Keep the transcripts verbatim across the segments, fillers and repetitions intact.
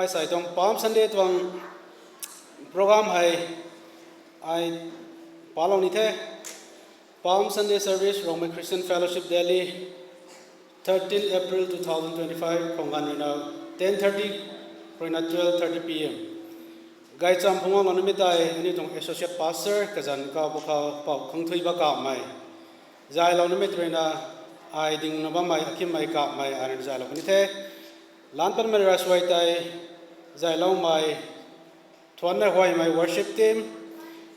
Ai sai tuang Palm Sunday tuang program hei ai palou ni the. Palm Sunday service Rongmei Christian Fellowship Delhi, thirteen April two thousand twenty-five khou ganv ruina ten thirty ruina twelve thirty P M. Gaychamv phungc guanglou nimei tei aniu tuang associate pastor kazanc kaw pwkhou Pou Khangthui Bakamei zaylou nimei tei ruina ai dingna bammei akimei kapmei ai rui zaylou puni the. Lan patmei ravsuai tei zayloumei Thuanna Huaymei worship team,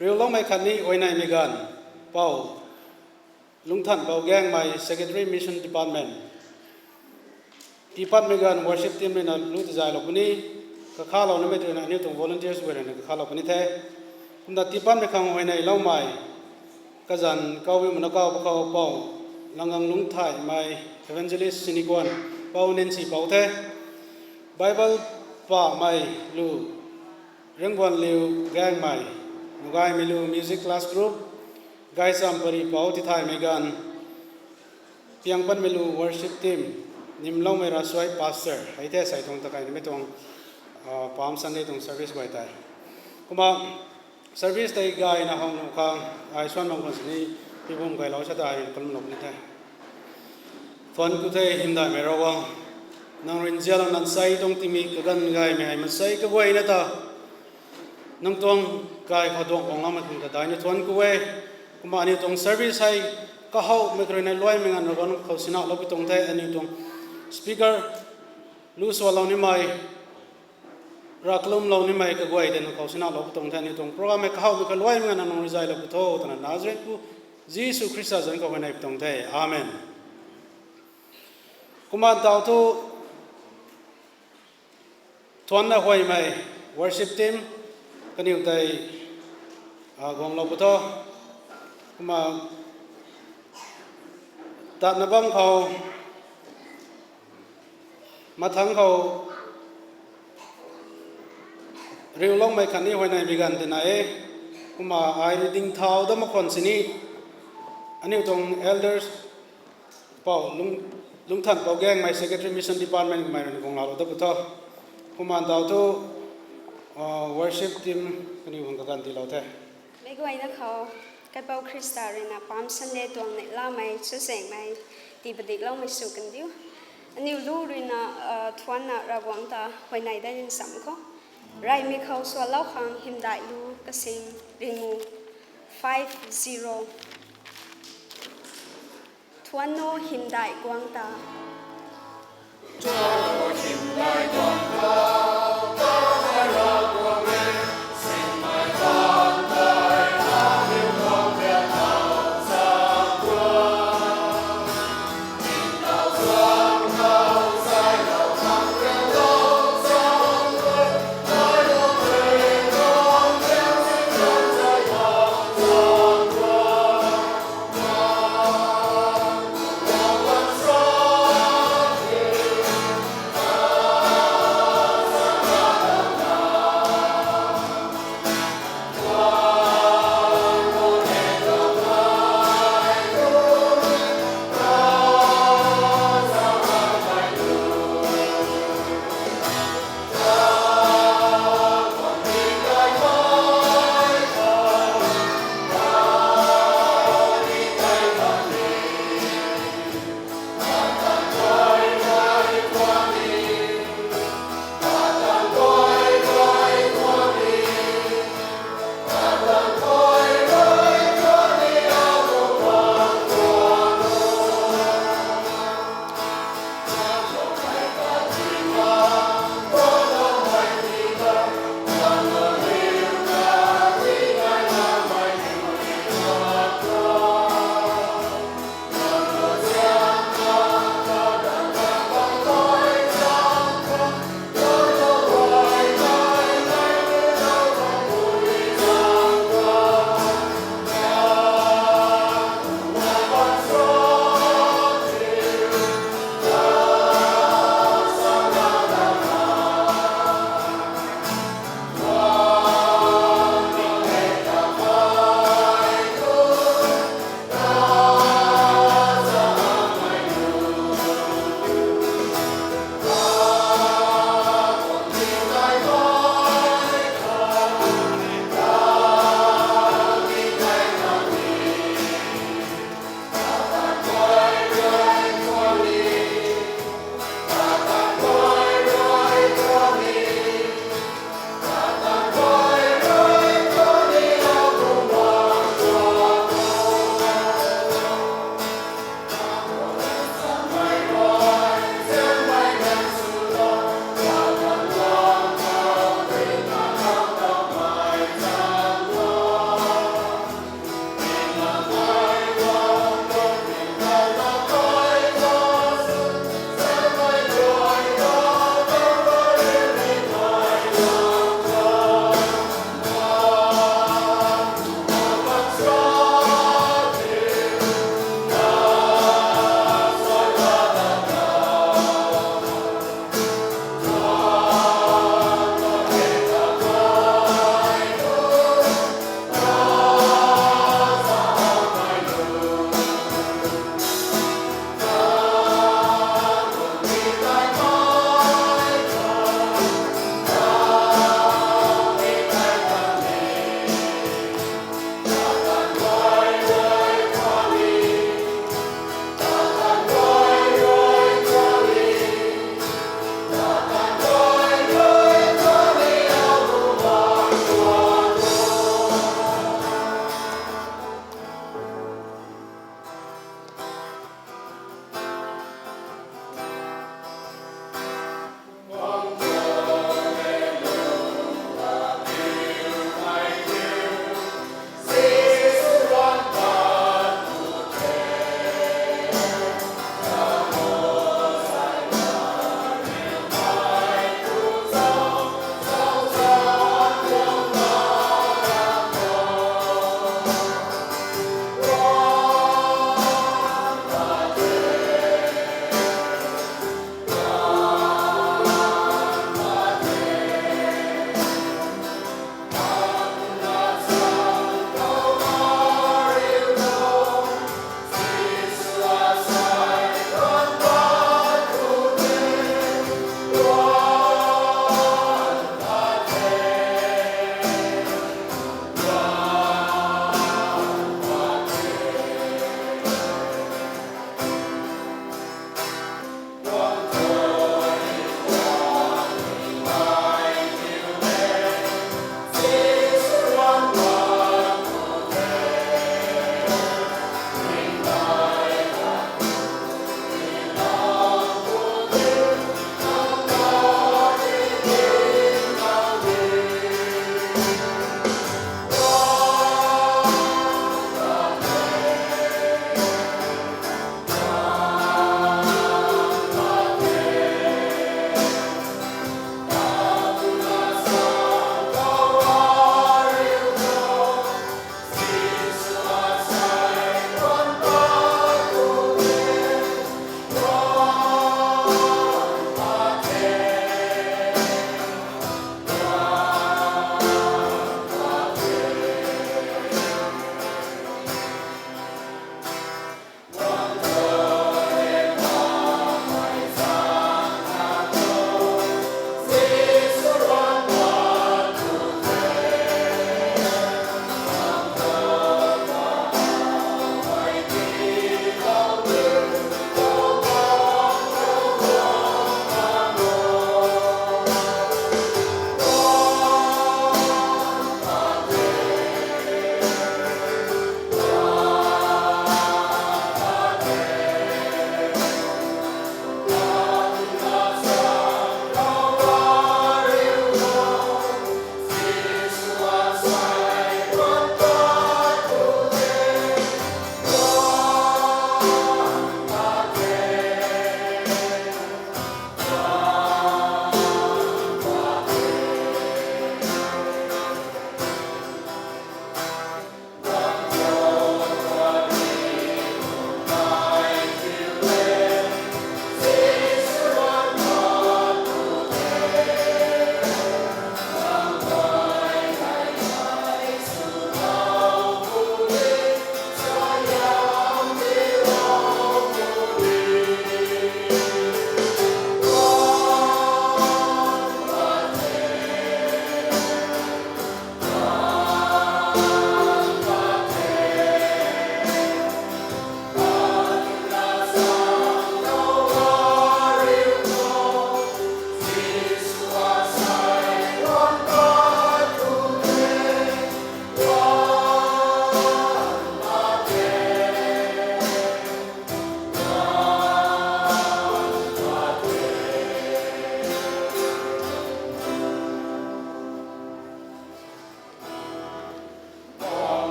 riuloumei khatni huayneymei ganv Pou Lungthanpou Gaengmei secretary mission department, tiipatmei ganv worship team ruina lungc ta zaylou puni, kakhalou nimei tei ruina aniu tuang volunteers guay ruina kakhalou puni the. Kumna tiipatmei khang huayneyloumei kazanc kaw bi mana kaw pwkhou Pou Langgang Lungthaymei evangelist sinikuan Pou Nancy Pou the. Bible pamei lu Ringbuanliu Gaengmei, Nugaymei lu music class group, Gaychamv Pari Pou Tithaymei ganv, Piangpanmei lu worship team, Nimloumei Ravsuai pastor hei the sai tuang takai nimei tuang Palm Sunday tuang service guay tei. Kumna service tei gayna how nuh khang ai suan bam khwan sini pibum gaylou sa ta ai kalumlou ni the. Thuanc ku the hymdaihmei Ravguangc, nang rui nzianlouna nsei tuang tingmik kaganv gaymei hei maansei kaguayna ta nang tuang kai khou duang guangloumei khang ta daihna thuanc ku e. Kumna aniu tuang service hei kahowmei kha ruina luaimei nganv Ravguangc nang khou sinauhlou pi tuang the. Aniu tuang speaker lu sualou nimei, rav kalumlou nimei kaguay tei nang khou sinauhlou pi tuang the. Aniu tuang program hei kahowmei kha luaimei nganv nang rui zaylou pi tho twna Nazareth pu Jisu Khrista zanc khou huayney pi tuang the. Amen. Kumna taw thu Thuanna Huaymei worship team kaniw tei guanglou pu tho. Kumna tatna bam khou mathangc khou riuloumei khatni huayneymei ganv tina e. Kumna ai rui ding thau dat mak khwan sini aniu tuang elders Pou Lungthanpou Gaengmei secretary mission department kamei rui guangloulou dat pu tho. Kumna taw thu worship team kaniw khang kaganv tiilou the. Meic guayna khou Kaipouc Khrista ruina Palm Sunday tuang neihlamei chuzaenghmei tii padikloumei sw kandiu. Aniu lu ruina thuanna Ravguangc ta huayney dat nchamc khou, reymei khou sualou khang hymdaih lu kasing ringu five zero. Thuanc o hymdaih guang ta.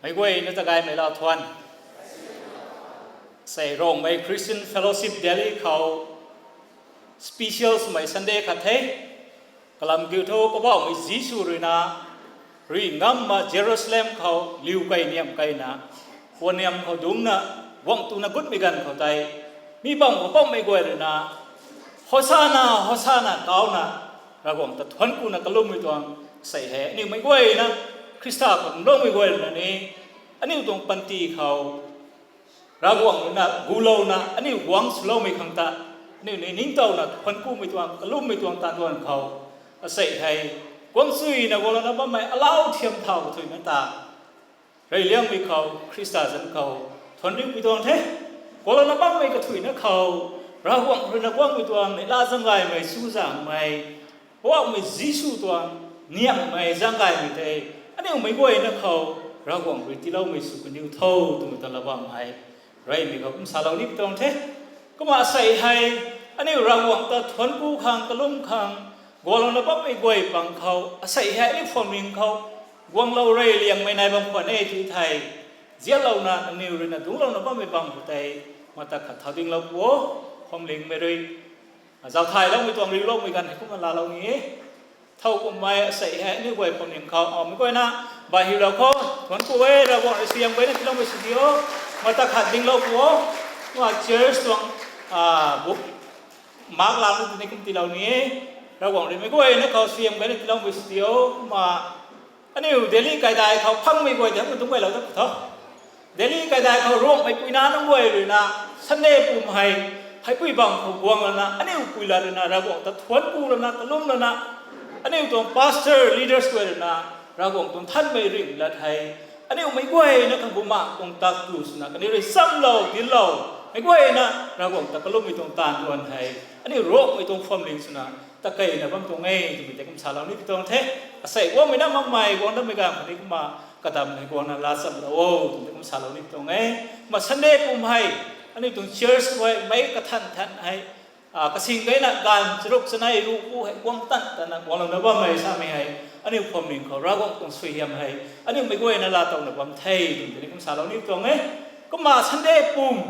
Meic guayna ta gaymei lau thuan. Sei Rongmei Christian Fellowship Delhi khou special swmei Sunday khat the. Kalam kiu thu Poubauhmei Jisu rui na, rui ngamna Jerusalem khou liu kei niam kei na, puanniam khou dungcna, guangc tuna gutmei ganv khou tei, mi bam khou bammei guay rui na, Hosana, Hosana kauna, Ravguangc ta thuanc kuna kalummei tuang sei hei aniu meic guayna, Khrista khou nloumei guay rui na ni, aniu tuang panty khou Ravguangc rui na gulouna aniu guangc swloumei khang ta, aniu ni ningtowna thuanc kumei tuang kalummei tuang taanv duan khou, asei hei guangc chuina guanglouna bammei alau thiam thau kathuina ta, reyliangmei khou Khrista zanc khou thuanc riumei tuang the. Guanglouna bammei kathuina khou, Ravguangc rui na guangmei tuang neihla zaeng gaymei chuzaenghmei, Poubauhmei Jisu tuang niamhmei zaeng gaymei tei, aniu meic guayna khou Ravguangc rui tiiloumei sw kaniw tho twmei ta lat bam hei, reymei khou kum salou ni pi tuang the. Kumna asei hei, aniu Ravguangc ta thuanc ku khang kalum khang, guanglouna bammei guay pang khou asei hei aniu phuamling khou, guanglou reyliangmei nai bam khwan e tu thei, zianlouna nangniw rui na dungclouna bammei bam khou tei, mata khat thau dinglou pu o, phuamlingmei rui zauc thayloumei tuang riuloumei ganv hei kumna laalou ni e. Thow kummei asei hei aniu guay phuamling khou, o, meic guayna, bai hiulou khou, thuanc ku e, Ravguangc rui suaihiam gayna tiiloumei sw di o, mata khat dinglou pu o, kumna church tuang, a, bu, mak lang na tini kum tiilou ni e, Ravguangc rui meic guayna khou suaihiam gayna tiiloumei sw di o, kumna aniu Delhi kaidai khou phangmei guay tei kum dungc gaylou ta pu tho. Delhi kaidai khou Ruangmei puina nunc guay rui na, Sunday pum hei, heipui bam khou guang lana, aniu pui lat rui na, Ravguangc ta thuanc ku lana, kalum lana, aniu tuang pastor, leaders guay rui na, Ravguangc tuang nthanmei ringh lat hei, aniu meic guayna khang bumaengh tuang tak tu swna, kaniw rui nchamlou, dinclou, meic guayna, Ravguangc ta kalummei tuang taanv duan hei, aniu Ruangmei tuang phuamling swna, ta keyna bam tuang e, twmei tei kum salou ni pi tuang the. Asei guangmei na makmei, guang dammei ganv khou ni kumna, kadam hei guangna laa chamlou o, twmei tei kum salou ni pi tuang e. Kumna Sunday pum hei, aniu tuang church guay meic kathan than hei, a, kasing gayna ganv charuk chanei ruh ku hei guang tan tana guanglouna bammei samei hei, aniu phuamling khou Ravguangc tuang suaihiam hei, aniu meic guayna laatowna bam the, twmei tei ni kum salou ni pi tuang e. Kumna Sunday pum,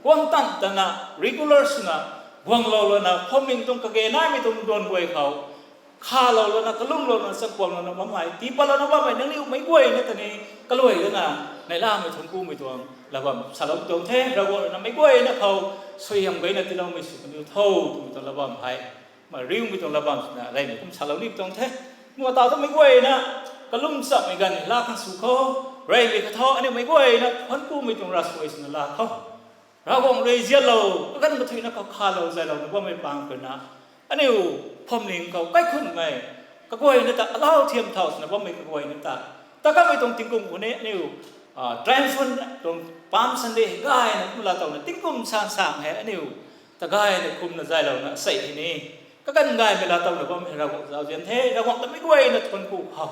guang tan tana, regular swna, guanglou lana, phuamling tuang kage naimei tuang duan guay khou, khalou lana, kalumlou lana, chakhwamlouna bammei, tiipatlouna bammei, nangniw meic guayna ta ni, kaluai lana, neihlamei thuanc kumei tuang, lat bam salou tuang the, Ravguangc rui na meic guayna khou, suaihiam gayna tiiloumei sw kaniw tho, twmei tuang lat bam hei, ma riumei tuang lat bam swna, reymei kum salou ni pi tuang the. Kumna taw thu meic guayna, kalum chammei ganv la khang sw khou, reymei khat tho, aniu meic guayna, thuanc kumei tuang ravsuai swna laa khou. Ravguangc rui zianlou, kaganv kathuina khou khalou, zaylouna bammei pang khou na, aniu phuamling khou kaikhunmei, kaguayna ta alau thiam thau swna bammei kaguayna ta, ta kamei tuang tingkum khou ni aniu, a, triumphant tuang Palm Sunday hei gayna kum laatowna tingkum sang sang hei aniu, ta gayna kumna zaylouna asei hei ni, kaganv gaymei laatowna bam hei Ravguangc zauzian the, Ravguangc ta meic guayna thuanc ku khou.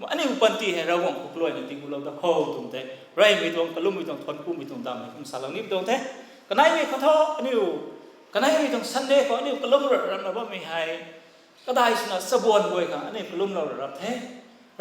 Aniu panty hei Ravguangc khou kaluaina tingkulou da khou twmei tei, reymei tuang, kalummei tuang, thuanc kumei tuang dam hei kum salou ni pi tuang the. Kaneimei khou thu, aniu, kaneimei tuang Sunday khou aniu kalum rap rapna bammei hei, kadai swna chabuan guay khang aniu kalumlou rap rap the.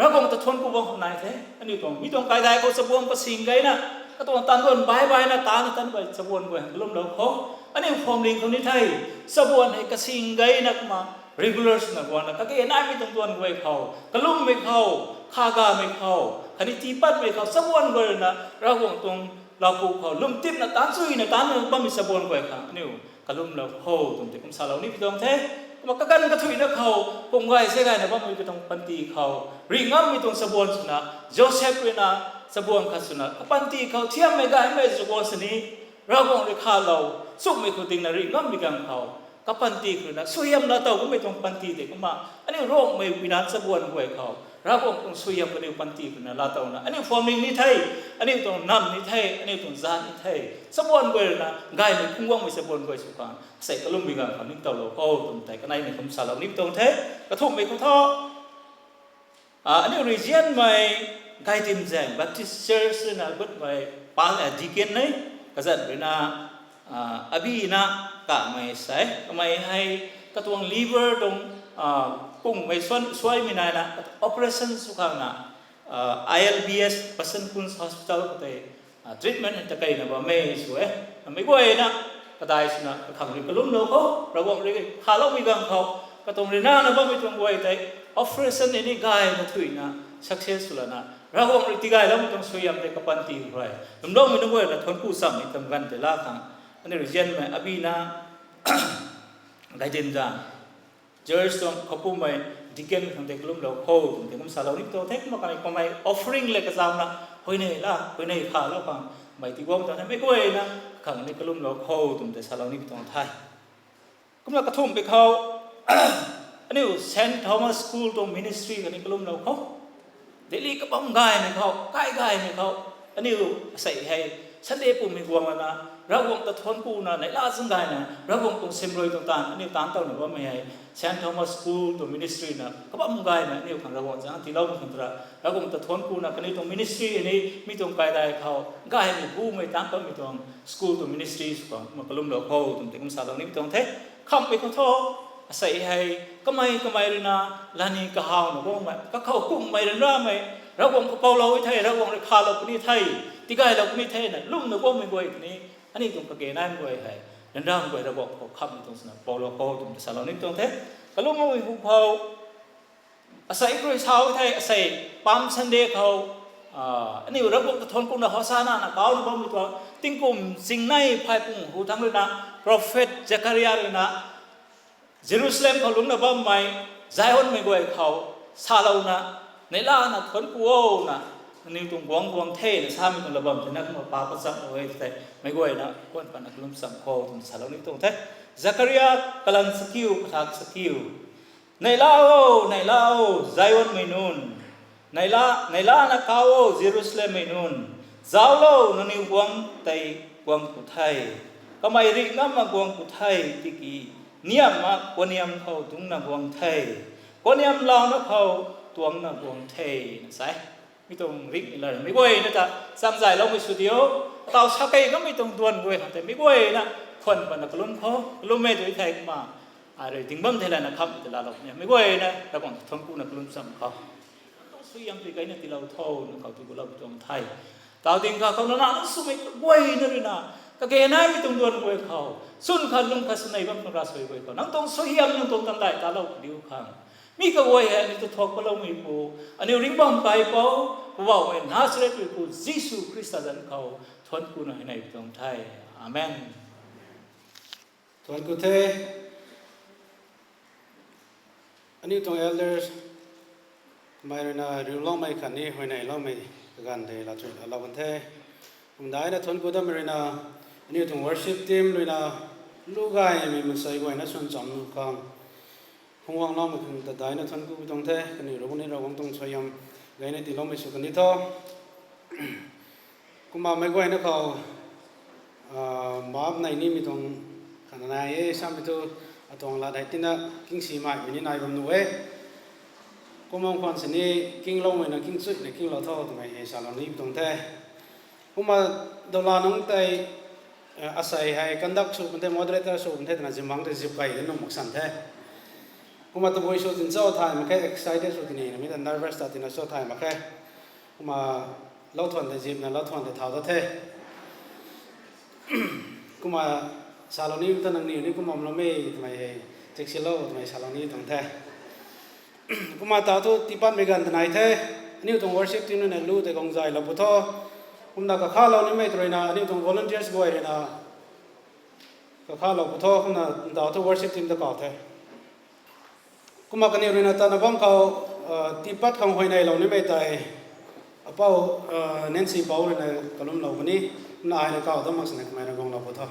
Ravguangc ta thuanc ku bam khou nai the. Aniu tuang, mi tuang kaidai khou chabuan kasing gayna, katuang taanv duan bai baina, taanv na taanv bai chabuan guay khang kalumlou khou, aniu phuamling khou ni the, chabuan hei kasing gayna kumna, regular swna guangna, kage naimei tuang duan guay khou, kalummei khou, khagamei khou, khatni tiipatmei khou, chabuan guay rui na, Ravguangc tuang lau ku khou, lwmtipna, taanv chuina, taanv na bammei chabuan guay khang aniu kalumlou khou twmei tei kum salou ni pi tuang the. Kumna kaganv kathuina khou, pum gay se gayna bammei katuang panty khou, ringh ngammei tuang chabuan swna, Joseph rui na, chabuan khat swna, kapanty khou thiammei gaymei chabuan sini, Ravguangc rui khalou, chumhmei khou dingna ringh ngammei ganv khou, kapanty khou rui na, suaihiam laatow kummei tuang panty tei kumna, aniu Ruangmei puina chabuan guay khou, Ravguangc tuang suaihiam kaniw panty khou rui na laatowna, aniu phuamling ni the, aniu tuang nam ni the, aniu tuang zaat ni the, chabuan guay rui na, gaymei phungc guangmei chabuan guay sw khang, sei kalummei ganv khou ningtowlou khou twmei tei kaneimei kum salou ni pi tuang the. Kathumhmei khou thu, a, aniu rui zianmei Gaidim Zaeng Baptist Church rui na gutmei pa, a, deacon nei, kazanc rui na, a, abi na kamei sei, kamei hei katuang liver tuang, a, kungmei suan, suaimei naina, operation sw khang na, I L B S Basant Kunj Hospital khou tei treatment hei takeina bammei sw e. Meic guayna kadai swna kakhang rui kalumlou khou, Ravguangc rui khaloumei ganv khou, katuang ryanrana bammei tuang guay tei operation ni gayna thuina success swlana Ravguangc rui tigayloumei tuang suaihiam tei kapanty rui lwmloumei nunc guayna thuanc ku chammei tam ganv tei la khang, aniu rui zianmei abina Gaidinlian Church tuang khou pumei deacon khang tei kalumlou kho twmei tei kum salou ni tuang the. Kumna kanei kummei offering le kazauna huayney la huayney khalou khang mei tiguang tuang the, meic guayna khang ni kalumlou kho twmei tei salou ni tuang the. Kumna kathumhpui khou aniu Saint Thomas School tuang ministry khatni kalumlou khou, Delhi kabam gaymei khou, kai gaymei khou, aniu asei hei Sunday pumei guang lana Ravguangc ta thuanc kuna neihla zang gayna Ravguangc tuang simrui tuang taanv aniu taanc towna bammei hei Saint Thomas School tuang ministry na kabam gaymei aniu khang Ravguangc zang tiiloumei khang tara Ravguangc ta thuanc kuna kaniw tuang ministry ni mi tuang kaidai khou gaymei bumei taanc pammei tuang school tuang ministry sw khang kumna kalumlou kho twmei tei kum salou ni tuang the. Khamhmei khou thu asei hei kamei kamei ruina lani kahawna guangmei kakhou kummei ryanramei Ravguangc khou poulou e thei, Ravguangc rui khalou puni the, tigaylou puni the na lwmna guangmei guay khatni aniu tuang kage naimei guay hei ryanramei guay Ravguangc khou khamhmei tuang swna poulou kho twmei tei salou ni tuang the. Kalumloumei hu khou asei khou rui sa e thei asei Palm Sunday khou aniu Ravguangc ta thuanc kuna Hosana na kauna bammei tuang tingkum chingnei phay pung hu thangc ruina prophet Zakaria ruina Jerusalem khou lungcna bammei Zionmei guay khou salouna neihlana thuanc ku o na, aniu tuang guang guang the na samei tuang la bam thena kumna pa kacham e tei meic guayna khwan patna kalum cham kho twna salou ni tuang the. Zakaria kalan chakiu kathak chakiu, neihla o, neihla o, Zionmei nunc, neihla neihlana kau o Jerusalemmei nunc, zauclou, nangniw guang tei guang ku the, kamei rih ngamna guang ku the, tiki niamna kuaniam khou dungcna guang the, kuaniam launa khou tuangcna guang the, na sa e. Mi tuang ringh ni lar meic guayna ta changzayloumei sw diu. Ataw sakei kammei tuang duan guay khang tei meic guayna khwan patna kalum kho, kalummei tu thei kumna ai rui ding bam thei lana khamhmei ta laalou ni meic guayna Ravguangc ta thuanc kuna kalum cham kho. Nang tuang suaihiam tei gayna tiilou tho, nang khou tu gulou tuang the. Taw ding kha khou nana nang swmei guayna ruina kage naimei tuang duan guay khou chwn khat lung khat swmei bam tuang ravsuai guay khou nang tuang suaihiam nang tuang tandai talou diu khang mi kaguay hei aniu ta thuak paloumeipu, aniu ringc bam kaipouc Poubauhmei Nazaretmeipu Jisu Khrista zanc khou thuanc kuna hei nei tuang the. Amen. Thuanc ku the. Aniu tuang elders mei ruina riuloumei khatni huayneyloumei kaganv tei laa chuna lou kan the. Kumdaina thuanc ku dammei ruina aniu tuang worship team ruina lu gaymei mansei guayna swn cham nu khang phungwangloumei khang ta daina thuanc ku tuang the. Kaniw rui ni Ravguangc tuang suaihiam gayna tiiloumei sw kan di tho. Kumna meic guayna khou maap nei nimei tuang khatna nai e samei thu atuang lat hei tina kingsimaimei ni nai bam nu e. Kumna khwan sini kingloumei na kingchuina kinglou tho twmei hei salou ni tuang the. Kumna doula nunc tei asei hei conduct sw pun the, moderator sw pun the twna zimmangc tei zip key de nuh mak san the. Kumna tabui sw tin cho thay mak khe, excited sw tinina mi ta nervous ta tina cho thay mak khe. Kumna lou thuan tei zipna lou thuan tei thau ta the. Kumna salou ni ta nangniw ni kumna bamlou mei twmei hei chiksilou twmei salou ni tuang the. Kumna taw thu tiipatmei ganv ta nai the. Aniu tuang worship team ruina lu tei guang zaylou pu tho. Kumna kakhalou nimei tw ruina aniu tuang volunteers guay ruina kakhalou pu tho. Kumna taw thu worship team ta kau the. Kumna kaniw ruina tana bam khou tiipat khang huayneylou nimei tei apou Nancy pou ruina kalumlou puni. Kumna ai rui kau dam mak sini kamei rui guanglou pu tho.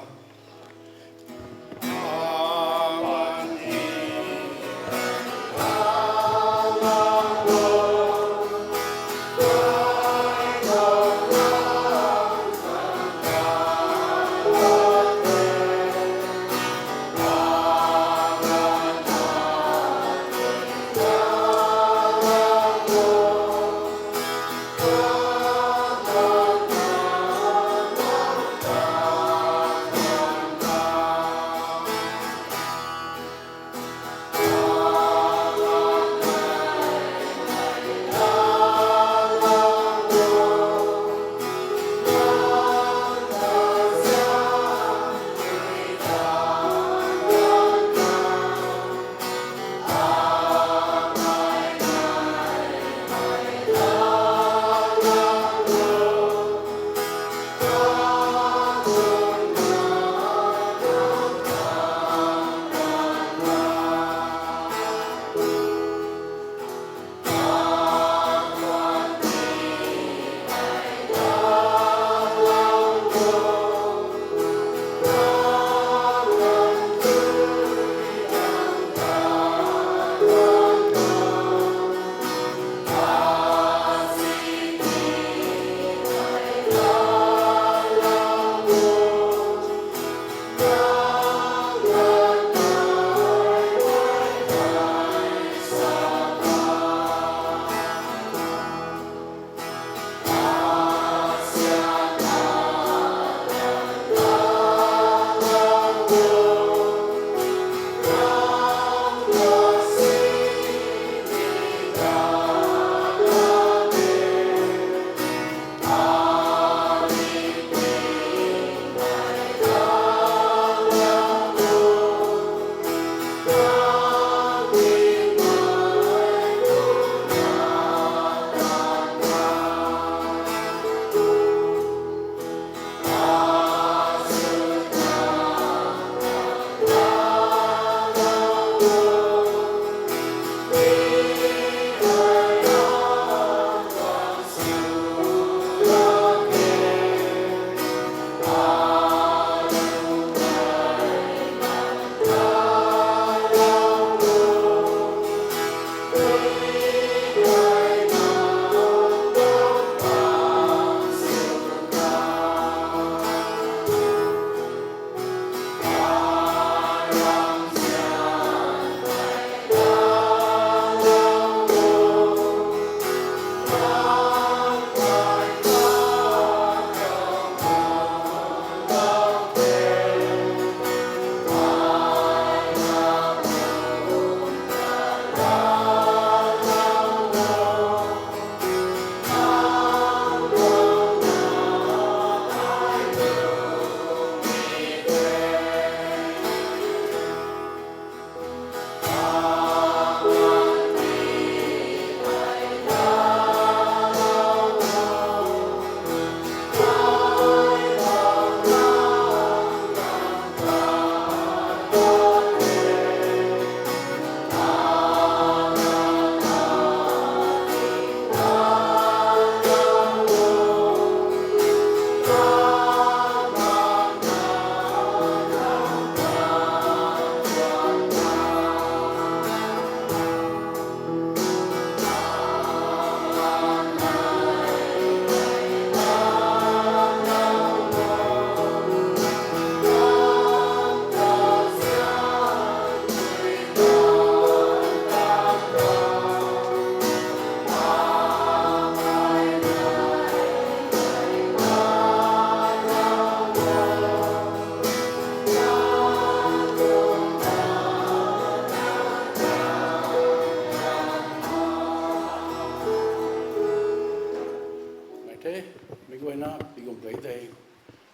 the, mei guayna, mi kum kei tei,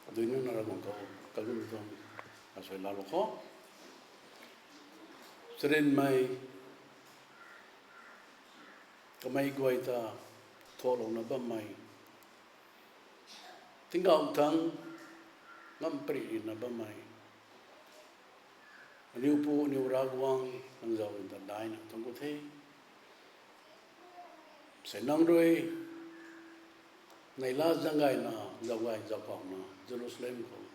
adui nunc na Ravguangc khou, kalum tuang, asei laalou kho. Charynmei, kamei guay ta, thuaklouna bammei, tingkauh thangc, ngam pary rina bammei, aniu Pu, aniu Ravguangc, nang zauc rui ta daihna thuanc ku the. Sei nang rui, neihla zaeng gayna, zauc gay zauc kauna, Jerusalem khou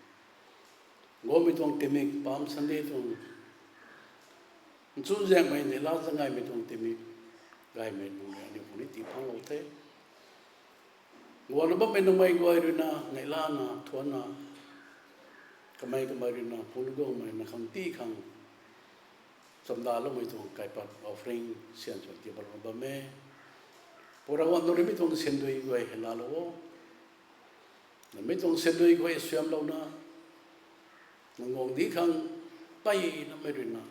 guangmei tuang tingmik, Palm Sunday tuang, nchunzaenghmei neihla zaeng gaymei tuang tingmik, gaymei nunc rui aniu khou ni tii phanglou the. Guangna bammei nangmei guay ruina, neihlana, thuanna, kamei kamei ruina, phungc guangmei na khang tii khang, chamdaloumei tuang kaipat offering, syan swan tii patna bam e. Pu Ravguangc nang rui mi tuang syandui guay hei laalou o. Nang mi tuang syandui guay suaihiamlouna, nang guang di khang, mpeyna mei ruina,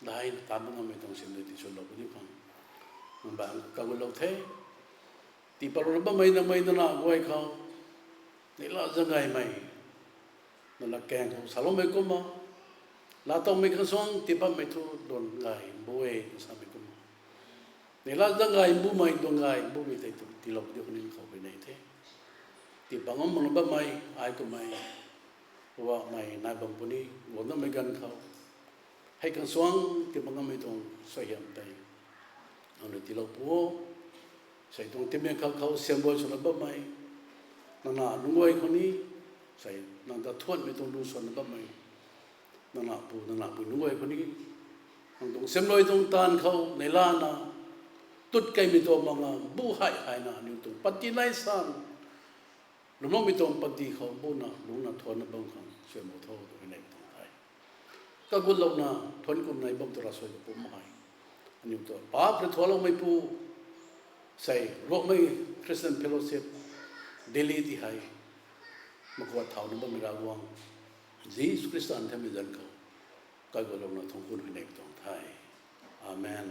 daihna taan bam ngammei tuang syandui tiswlou puni khang, nang baanc kagutlou the. Tii patlouna bammei nangmei nana guay khou, neihla zaeng gaymei, nana kaeng khou saloumei kumna, laatowmei khang suang tii patmei thu duan gay mbu e samei kumna, neihla zaeng gay mbumei, duan gay mbumei tei tu tiilou puni khou pui nei the. Tii pat ngam makna bammei, ai kummei, Poubauhmei nai bam puni, guangna mei ganv khou, hei khang suang tii pat ngammei tuang suaihiam tei, nang rui tiilou pu o. Sei tuang tingmik khat khou syamruai swna bammei, nana nunc guay khou ni, sei nang ta thuanmei tuang lu swna bammei, nana pu, nana pui nunc guay khou ni, nang tuang syamruai tuang taanv khou neihlana, tut keymei tuang makna, bu hei heina, aniu tuang panty nai san, lwmloumei tuang panty khou buna, lungcna thuanna bam khang, suaihiam tho, tu hei nei tuang the. Kagutlouna, thuanc kumnei bam tu ravsuai kapumc hei, aniu tu paap rui thuanloumeipu, sei, Ruangmei Christian Fellowship, Delhi ti hei, makuat thauna bammei Ravguangc, Jisu Khrista nthanmei zanc khou, kagutlouna thuanc kumnei tuang the. Amen.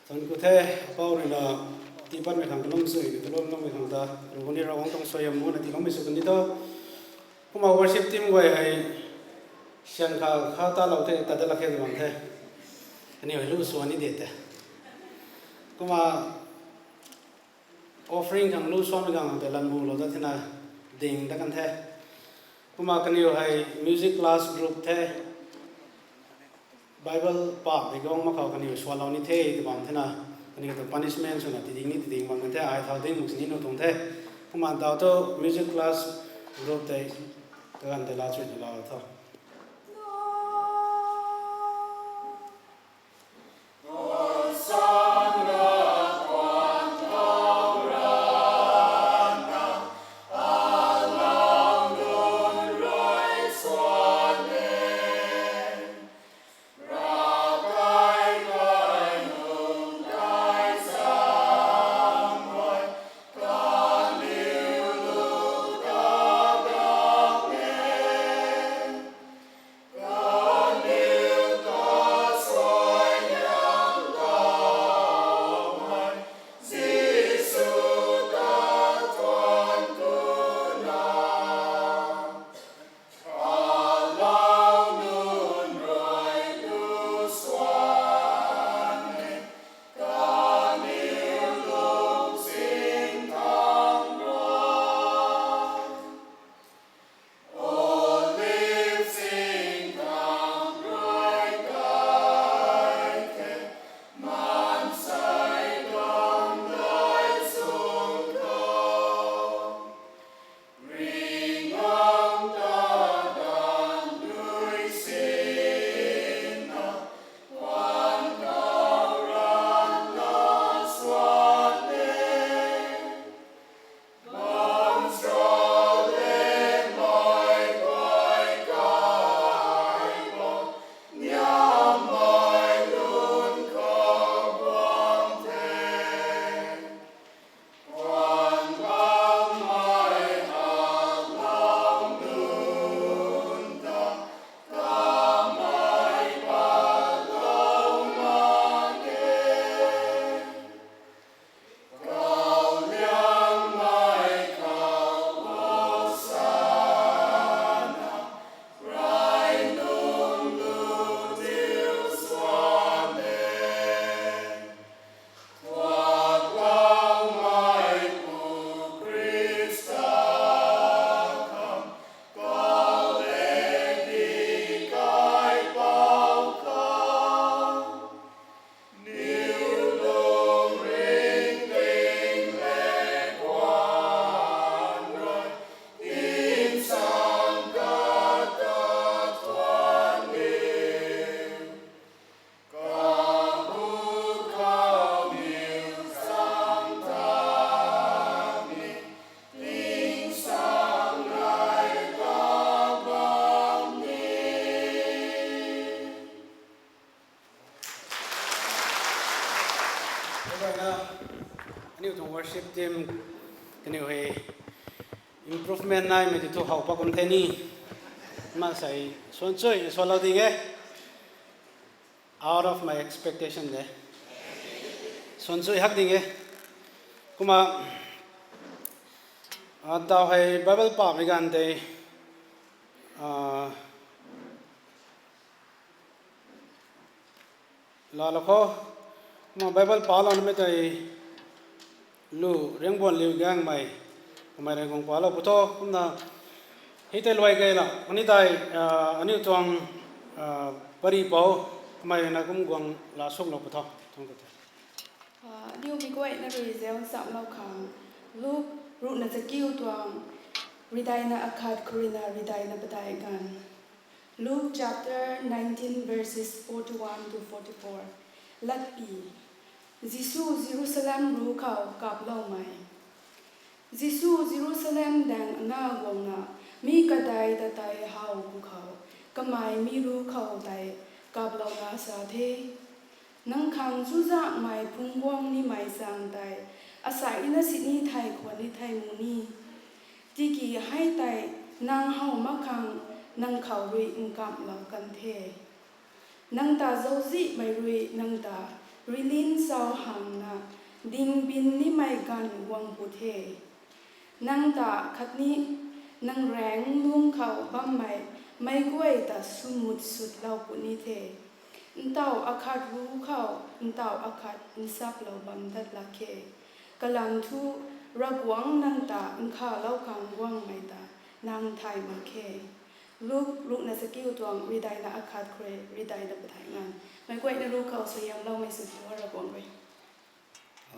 Thuanc ku the, apou ruina, tii patmei khang kalum sui, kalum loumei khang ta, ruh kani Ravguangc tuang suaihiam muna tiiloumei sw kani tho. Kumna worship team guay hei, syan kha kha talou the, ta da lak khe bam the. Kaniw hei lu swan ni de the. Kumna offering khang lu swanmei khang tei lanmulou dat thena ding dat kan the. Kumna kaniw hei music class group the. Bible pahmei guang mak khou kaniw swanlou ni the tw bam thena, kaniw ta punishment swna tiding ni tiding bam kan the, ai thau ding mak sini nu tuang the. Kumna daw thu music class group tei, kaganv tei laa chuina laalou tho. Team, kaniw hei improvement naimei ti thu how pat kum the ni. Masei suan chui sualou ding e. Out of my expectation de. Suan chui hak ding e. Kumna, a, taw hei Bible pamei ganv tei, a, laalou khou, kumna Bible palou namei tei Lu Riangbuan Liu Gangmei, kamei rui guang palou pw tho, kumna hei tei luai key la, kaniw tei, a, aniu tuang, a, pari pou, kamei rui na kum guang laa suklou pw tho. Thangc ku the. A, aniu mi guayna rui zauc nchamlou khang, Luk ruhna chakiu tuang, ridaina akhat khou rui na ridaina padeih ganv. Luke chapter nineteen, verses forty-one to forty-four. Latpi. Jisu Jerusalem ruc khou kaploumei. Jisu Jerusalem daeng na guangna, mi kadai ta tei how pwkhou, kamei mi ruc khou tei kaplouna sa the. Nang khang chuzaenghmei phungc guang nimei zaeng tei, asei na sini thei khwan ni thei mu ni. Tiki hei tei nang how mak khang nang khou rui nkamhlou kan the. Nang ta zauczihmei rui nang ta rilin sau hangna dingbin nimei ganv guang pw the. Nang ta khatni nang raeng lung khou bammei meic guay ta swmut sutlou puni the. Ntaw akhat ruc khou ntaw akhat nsaplou bam dat lak khe. Kalam thu, Ravguangc nang ta nkhavlou khang guangmei ta nang thay mak khe. Luk ruhna chakiu tuang ridaina akhat khou rui ridaina padeih ganv. Meic guayna ruc khou suaihiamloumei sw tho Ravguangc rui.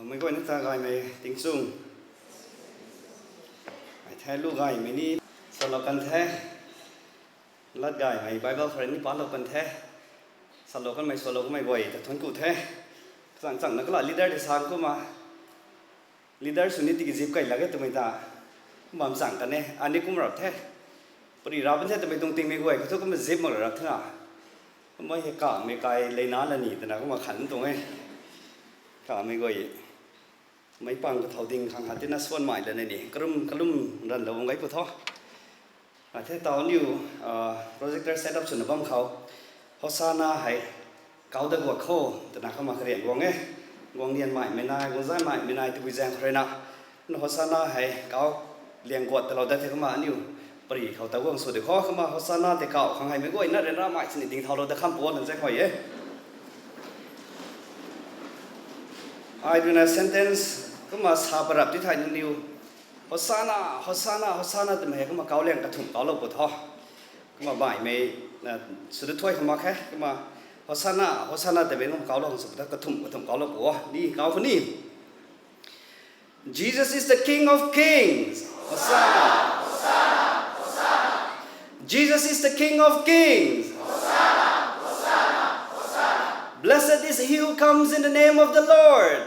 Meic guayna ta gaymei tingchung. Ai the lu gaymei ni salou kan the. Lat gaymei Bible khou rui ni palou kan the. Salou kanmei salou kanmei guay ta thuanc ku the. Chang changna kala leader tei sa kumna, leader sw ni tiki zip kai lak e twmei ta bam chang kan e, ani kum rap the. Pari rap the twmei tuang tingmei guay khou thu kumna zip mak rap the na. Kumna hei kamei kai leina la ni twna kumna khan tuang e. Kamei guay meic pang kathau ding khang ha tina suanmei lana ni karum kalum ranvlou bam gay pw tho. A, the taw aniu, a, projector set up swna bam khou, Hosanna hei kau dat guat kho, twna kumna karian guang e. Guang nianmeimei nai, guang zaihmeimei nai, tabui zaeng khou rui na. Na Hosanna hei kau liang guat talou dat the kumna aniu pari khou ta guang sw de kho, kumna Hosanna tei kau khang hei meic guayna ryanramei sini ding thaulou dat kham pw na zaeng khou e. Ai rui na sentence kumna sa parap ti thei nangniw, Hosanna, Hosanna, Hosanna twmei hei kumna kau liang kathumh kaulou pw tho. Kumna baihmei, a, sw da thuay khou mak khe, kumna Hosanna, Hosanna twmei kumna kaulou khang sw pw tho, kathumh, kathumh kaulou pw o, ni kau khou ni. Jesus is the King of Kings. Hosanna. Jesus is the King of Kings. Blessed is he who comes in the name of the Lord.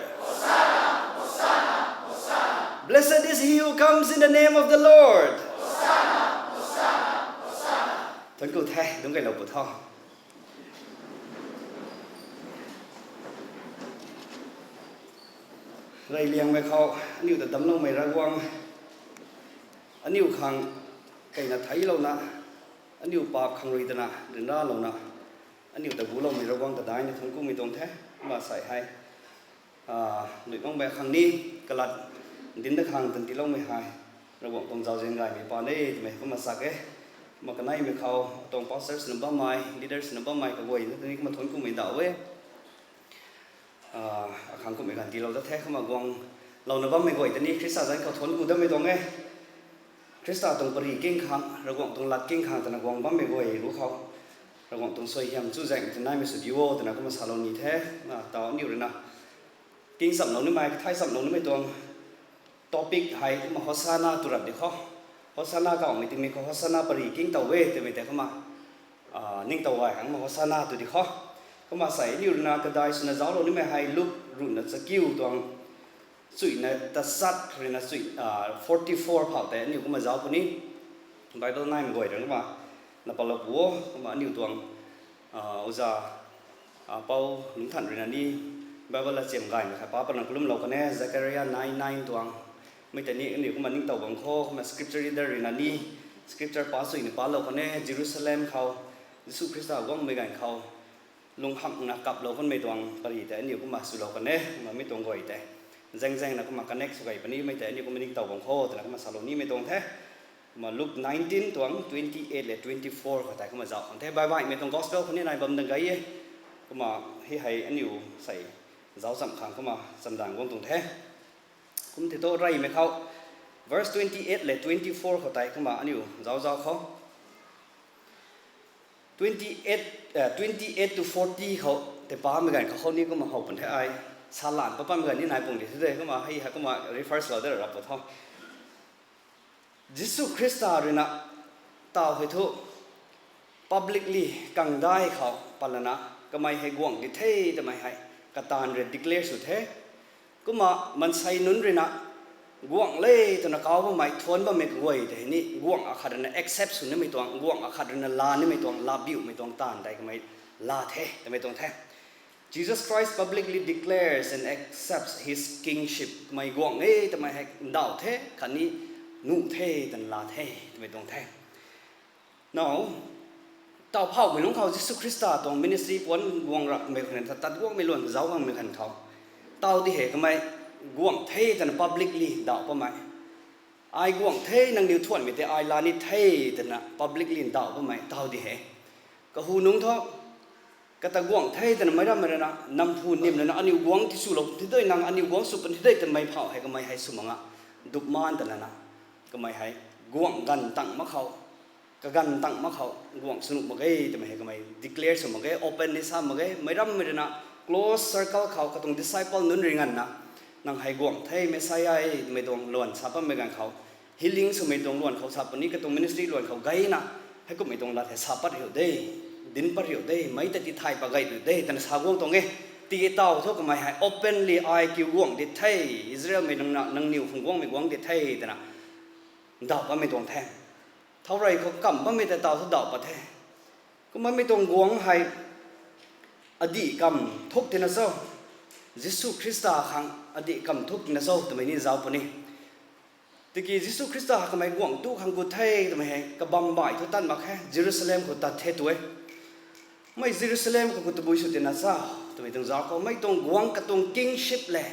Blessed is he who comes in the name of the Lord. Thuanc ku the, dungc kailou pw tho. Reyliangmei khou aniu ta damcloumei Ravguangc, aniu khang keyna theiclouna, aniu paap khang rui tana ryanralouna, aniu ta guloumei Ravguangc ta daihna thuanc kumei tuang the. Kumna sei hei, a, lui makmei khang ni, kalat dinc da khang tan tiiloumei hei Ravguangc tuang zauzian gaymei paan e twmei kumna sa e. Kumna kaneimei khou atuang pastors na bammei, leaders na bammei kaguayna ta ni kumna thuanc kumei daw e. A, akhang kumhmei ganv tiilou dat the, kumna guanglouna bammei guay ta ni Khrista zanc khou thuanc ku datmei tuang e. Khrista tuang pari king khang, Ravguangc tuang lat king khang twna guang bammei guay ruc khou, Ravguangc tuang suaihiam chuzaenghmei ta naimei sw di o twna kumna salou ni the. Na taw aniu rui na king chamlou nimei, kathai chamlou nimei tuang topic hei kumna Hosanna tw rap di kho. Hosanna kawmei tingmei khou Hosanna pari king tow e twmei tei kumna, a, ningtow gay khang kumna Hosanna tw di kho. Kumna sei aniu rui na kadai swna zauclou nimei hei Luk ruhna chakiu tuang chuihna tachat rui na chuih, a, forty-four phau tei aniu kumna zauc puni. Bible naimei guay rui kumna na palou pw o, kumna aniu tuang, a, uza, a, Pou Lungcthan rui na ni Bible la chiam gaymei khat pa patna kalumlou kan e, Zechariah nine nine tuang. Mi tei ni aniu kumna ningtow bam khou, kumna scripture reader rui na ni, scripture pa sui ni palou kan e, Jerusalem khou, Jisu Khrista guangmei ganv khou, lunghamhna kaplou kanmei tuang pari tei aniu kumna swlou kan e, kumna mi tuang guay tei. Zaeng zaengna kumna connect sw gay puni, mi tei aniu kumna ningtow bam khou, twna kumna salou nimei tuang the. Kumna Luke nineteen tuang twenty eight le twenty four khou tei kumna zauc khang the. Baih baihmei tuang gospel khou ni nai bam dang gay e. Kumna hei hei aniu sei zauc cham khang kumna chamdan guang tuang the. Kum tei thu reymei khou, verse twenty eight le twenty four khou tei kumna aniu zauc zauc khou. Twenty eight, twenty eight to forty khou tei pamei ganv khou khou ni kumna how pun the ai. Salan pa pamei ganv ni nai pung di the de, kumna hei hei kumna refer swlou de rap pu tho. Jisu Khrista rui na taw hei thu publicly kangdai khou patlana kamei hei guangc di the twmei hei kataanv rui declare sw the. Kumna maansei nunc rui na guangc le twna kau bammei thuanc bammei kaguay tei ni guangc akhat rui na accept sw nimei tuang, guangc akhat rui na laa nimei tuang, laa biumei tuang taanv tei kamei laa the twmei tuang the. Jesus Christ publicly declares and accepts his kingship. Kamei guangc e twmei hei ndauh the, khatni nuh the twna laa the twmei tuang the. Now, taw phauhmei lungc khou Jisu Khrista tuang ministry puanc guang rapmei khan ta tat guangmei luan zauc guangmei khan khou, taw di hei kamei guangc the twna publicly ndauh bammei. Ai guangc the, nangniw thuanhmei tei ai laa ni the twna publicly ndauh bammei taw di hei. Kahu nungc thu, kata guangc the twna meic rammei rui na namphu nim lana aniu guangc tiswlou pun thi de, nang aniu guangc sw pun thi de twmei phauh hei kamei hei sw mak nga, dup maan ta lana, kamei hei guangc ganv tang mak khou, kaganv tang mak khou guangc sw nuh mak ge twmei hei kamei declare sw mak ge, open ni sa mak ge, meic rammei rui na close circle khou katuang disciple nunc rui nganvna, nang hei guangc the, Messiah e twmei tuang luan sa bammei ganv khou, healing swmei tuang luan khou sa puni, katuang ministry luan khou gayna, heikumhmei tuang lat hei sa pat riu de, dinc pat riu de, meic ta tithay pat gay riu de twna sa guang tuang e. Tiki taw thu kamei hei openly ai kiu guangc di the, Israelmei nang na, nangniw khang guangmei guangc di the twna ndauh bammei tuang the. Thourey khou kamh bammei tei taw thu ndauh pat the. Kumna mi tuang guangc hei adih kamh thuk tina cho, Jisu Khrista khang adih kamh thuk tina cho twmei ni zauc puni. Tiki Jisu Khrista kamei guangc tu khang gut the twmei hei kabam baih thu tat mak khe, Jerusalem khou tat the tu e. Mei Jerusalem khou khou tabui sw tina cha twmei tuang zauc khou, mei tuang guangc katuang kingship le,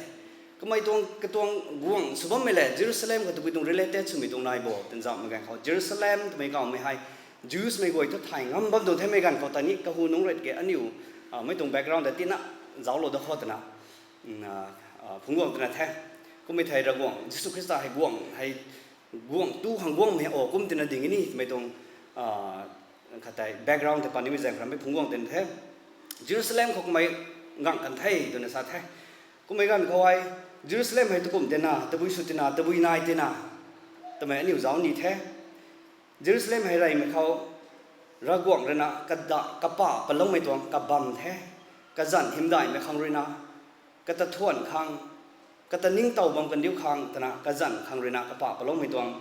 kamei tuang katuang guangc sw bammei le Jerusalem khou tabui tuang related swmei tuang nai bo twna zaucmei ganv khou, Jerusalem twmei kawmei hei Jews mei guay thu thay ngam bam tuang themei ganv khou ta ni kahu nungc rat ke aniu, mei tuang background ta tina zauclou da khou twna phungc guang twna the. Kummei thei Ravguangc Jisu Khrista hei guangc hei guangc tu khang guangmei o kum tina ding ni twmei tuang khat tei background tei panimei zaeng khou rammei phungc guang twna the. Jerusalem khou kamei ngang kan the twna sa the. Kummei ganv khou hei Jerusalem hei takumh tina, tabui sw tina, tabui nai tina twmei aniu zauc ni the. Jerusalem hei reymei khou Ravguangc rui na kada kapa paloumei tuang kabam the. Kazanc hymdaihmei khang rui na, kata thuan khang, kata ningtow bam kandiu khang twna kazanc khang rui na kapa paloumei tuang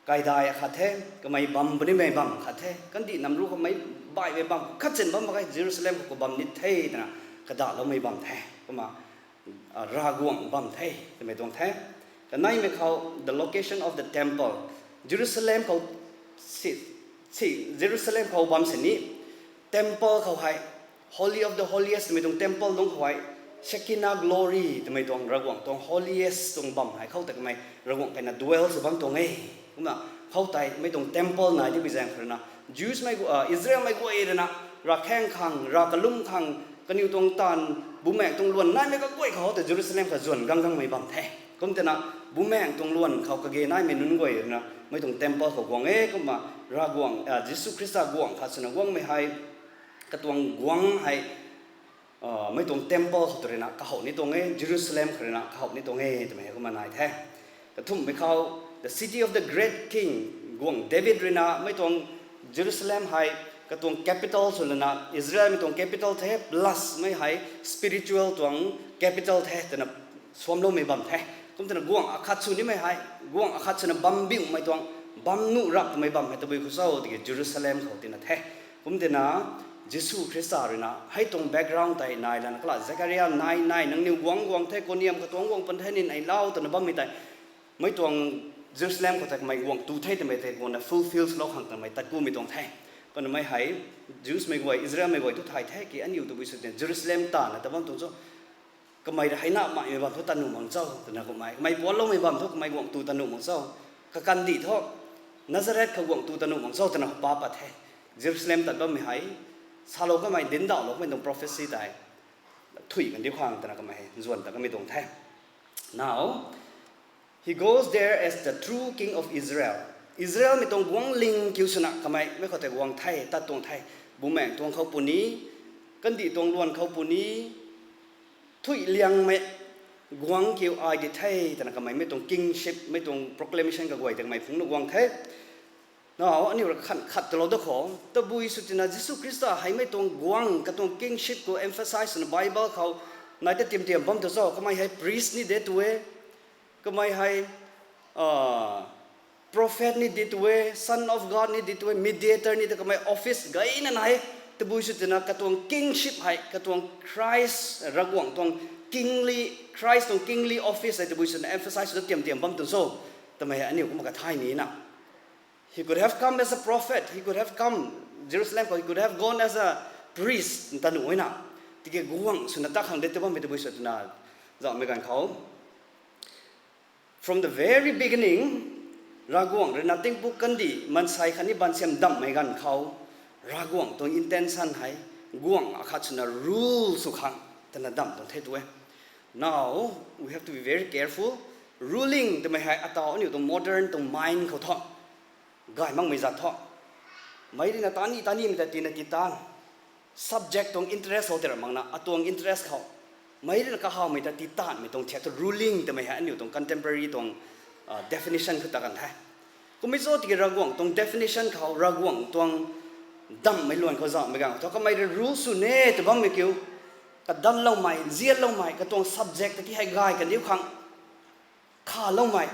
kaidai akhat the. Kamei bam punimei bam khat the. Kandih nam ru khou mei baihmei bam khatchin bam mak ge, Jerusalem khou kabam ni the twna kadaloumei bam the. Kumna Ravguangc bam the twmei tuang the. Kaneimei khou the location of the temple, Jerusalem khou, si, Jerusalem khou bam sini temple khou hei, Holy of the Holiest twmei tuang temple lungc khou hei Shekinah glory twmei tuang Ravguangc tuang holiest tuang bam hei khou ta kamei Ravguangc kaina dwell sw bam tuang e. Kumna khou tei mei tuang temple nai dipui zaeng khou rui na Jews mei, Israel mei guay rui na ravkhaeng khang, rav kalum khang, kaniw tuang taanv, bumaengc tuang luan naimei kaguay khou ta Jerusalem khou zuan gang gangmei bam the. Kum tina bumaengc tuang luan khou kage naimei nunc guay rui na mei tuang temple khou guang e. Kumna Ravguangc, Jisu Khrista guangc khat swna guangmei hei, katuang guangc hei mei tuang temple khou tw rui na kahow ni tuang e, Jerusalem khou rui na kahow ni tuang e twmei hei kumna nai the. Kathumhmei khou, the city of the great king, guangc David rui na mei tuang Jerusalem hei katuang capital sw lana Israel mei tuang capital the, plus mei hei spiritual tuang capital the twna suamloumei bam the. Kum tina guangc akhat sw nimei hei, guangc akhat swna bam biumei tuang, bam nuh rap twmei bam hei tabui khou cho tiki Jerusalem khou tina the. Kum tina Jisu Khrista rui na hei tuang background tei nai lana kala Zekaria nai nai nangniw guang guang the, kaniam katuang guang pan the ni nai lau twna bammei tei, mei tuang Jerusalem khou tei kamei guang tu the twmei tei guangna fulfill swlou khang twmei tat kumei tuang the. Kumna mei hei Jews mei guay, Israel mei guay tu thay the ki aniu tabui sw tei Jerusalem tana ta bam tuang cho. Kamei ra hei na maimei bam thu ta nuh mang cho twna kummei, kamei puanloumei bam thu kamei guang tu ta nuh mang cho. Kakandih thu Nazareth khou guang tu ta nuh mang cho twna pa pat the. Jerusalem tat bammei hei salou kamei dindauhlou kamei tuang prophecy tei thuy kan diu khang twna kamei hei zuan ta kamei tuang the. Now, he goes there as the true king of Israel. Israelmei tuang guangling kiu swna kamei mei khou tei guang the, tat tuang the. Bumaeng tuang khou puni, kandih tuang luan khou puni, thuy liangmei guang kiu ai di the twna kamei mei tuang kingship, mei tuang proclamation kaguay tei kamei phungc na guang the. Now, aniu ra khan khat talou da khou, tabui sw tina Jisu Khrista hei mei tuang guang katuang kingship khou emphasize swna Bible khou nai ta tiam tiam bam tu cho, kamei hei priest ni de tu e, kamei hei prophet ni di tu e, son of God ni di tu e, mediator ni ta kamei office gayna nai e. Tabui sw tina katuang kingship hei katuang Christ Ravguangc tuang kingly, Christ tuang kingly office hei tabui sw tina emphasize sw ta tiam tiam bam tu cho, twmei hei aniu kumna kathay ni na. He could have come as a prophet, he could have come Jerusalem khou, he could have gone as a priest ta nuh e na. Tiki guang swna ta khang de ta bammei tabui sw tina zauhmei ganv khou From the very beginning, Ravguangc rui na tingpuk kandih maansei khatni baansiam damhmei ganv khou, Ravguangc tuang intention hei, guangc akhat swna rule sw khang twna damh tuang the tu e. Now, we have to be very careful. Ruling twmei hei ataw aniu tuang modern tuang mind khou thu gay makmei zat thu, meic rui na tani tanimei ta tina ti tan, subject tuang interest khou tei ra makna atuang interest khou, meic rui na kahawmei ta ti tanmei tuang thiak thu ruling twmei hei aniu tuang contemporary tuang definition khou ta kan the. Kummei cho tiki Ravguangc tuang definition khou, Ravguangc tuang damhmei luan khou zauhmei ganv khou thu kamei rui rule sw ne tw bammei kiu, kadanloumei, nzianloumei, katuang subject ta ti hei gay kandiu khang khaloumei.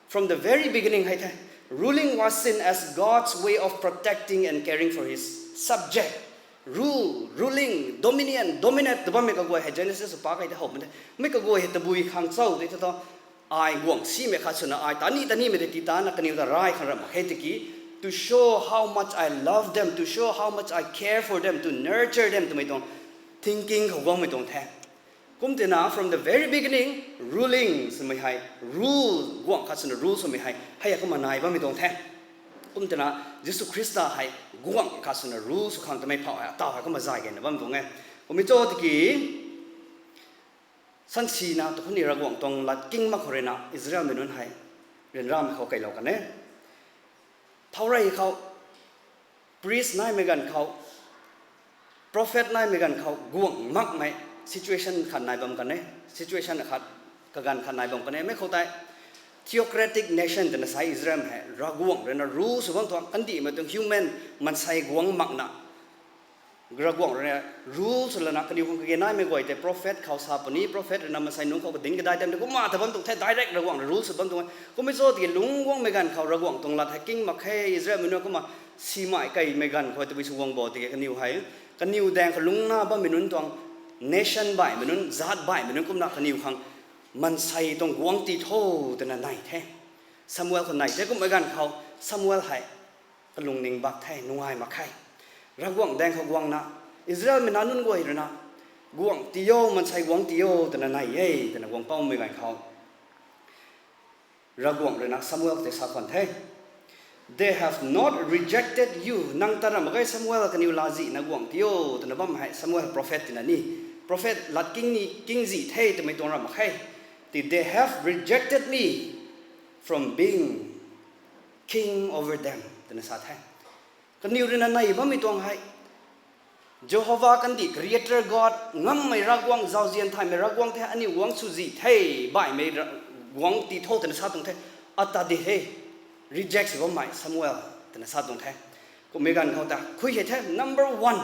From the very beginning hei the, ruling was seen as God's way of protecting and caring for his subject. Rule, ruling, dominion, dominate tw bammei kaguay hei Genesis pa kei tei how pun the. Mei kaguay hei tabui khang cho tei thu, ai guangc simei khat swna ai tani tanimei tei ti tana kaniw ta ray khang ram mak khe tiki, to show how much I love them, to show how much I care for them, to nurture them twmei tuang thinking khou guangmei tuang the. Kum tina, from the very beginning, ruling swmei hei, rule, guangc khat swna rule swmei hei, hei a kumna nai bammei tuang the. Kum tina, Jisu Khrista hei guangc khat swna rule sw khang twmei phauh hei ataw hei kumna zay gayna bam tuang e. Kummei cho tiki, sansina tu khou ni Ravguangc tuang lat king mak khou rui na Israelmei nunc hei ryanramei khou keylou kan e. Thaurey khou, priest naimei ganv khou, prophet naimei ganv khou guangc makmei situation khat nai bam kan e. Situation khat, kaganv khat nai bam kan e. Mei khou tei theocratic nation twna sa e Israel hei, Ravguangc rui na rule sw bam tuang, kandihmei tuang human maansei guangc makna Ravguangc rui na rule sw lana kaniw khang kage naimei guay tei prophet khou sa puni, prophet rui na maansei nunc khou kading kadai time tei kumna ta bam tuang the, direct Ravguangc rui rule sw bam tuang e. Kummei cho tiki lungc guangmei ganv khou Ravguangc tuang lat hei king mak khe, Israelmei nunc kumna simei keymei ganv khou tabui sw guang bo tiki kaniw hei, kaniw daeng khou lungcna bammei nunc tuang nation baihmei nunc, zat baihmei nunc kumna kaniw khang maansei tuang guangc ti tho twna nai the. Samuel khou nai the, kummei ganv khou Samuel hei kalungning bak the, nungai mak khe. Ravguangc daeng khou guangna, Israelmei nac nunc guay rui na, guangc ti o, maansei guangc ti o twna nai e, twna guang paumei ganv khou Ravguangc rui na Samuel tei sa khwan the. They have not rejected you. Nang ta ram mak ge Samuel, kaniw latzihna guangc ti o twna bam hei Samuel prophet tina ni. Prophet lat king ni, king zih the twmei tuang ram mak khe. Ti, they have rejected me from being king over them twna sa the. Kaniw rui na nai bammei tuang hei, Jehova kandih, creator God, ngammei Ravguangc, zauzian thaymei Ravguangc the, aniu guangc sw zih the, baihmei guangc ti tho twna sa tuang the, ata di the, reject sw bammei Samuel twna sa tuang the. Kummei ganv khou ta khui hei the, number one,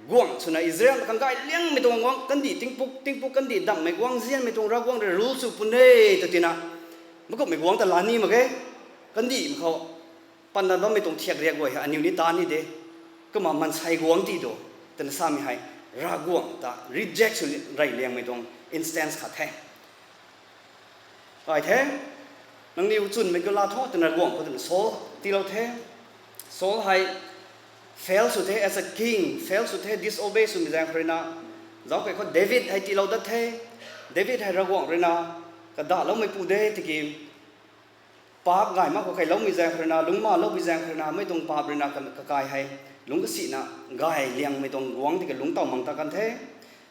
guangc swna Israel khang gay liangmei tuang guangc, kandih tingpuk, tingpuk kandih damhmei guangc zianmei tuang Ravguangc rui rule sw pun e tw tina, makumhmei guangc ta la ni mak ge, kandihmei khou patna bammei tuang thiak riak guay hei aniu ni ta ni de, kumna maansei guangc ti do. twna samei hei, Ravguangc ta reject sw rey liangmei tuang instance khat the. Ai the, nangniw chwnmei khou laa tho twna Ravguangc khou twna Saul tiilou the. Saul hei fail sw the as a king, fail sw the, disobey swmei zaeng khou ruina, zauc kei khou David hei tiilou dat the. David hei Ravguangc ruina kadahloumeipu de tiki, paap gay mak khou kailoumei zaeng khou ruina, lungc malou bi zaeng khou ruina, mei tuang paap ruina ka- kakai hei lungc kasina gay liangmei tuang guangc tiki lungc taw mang ta kan the.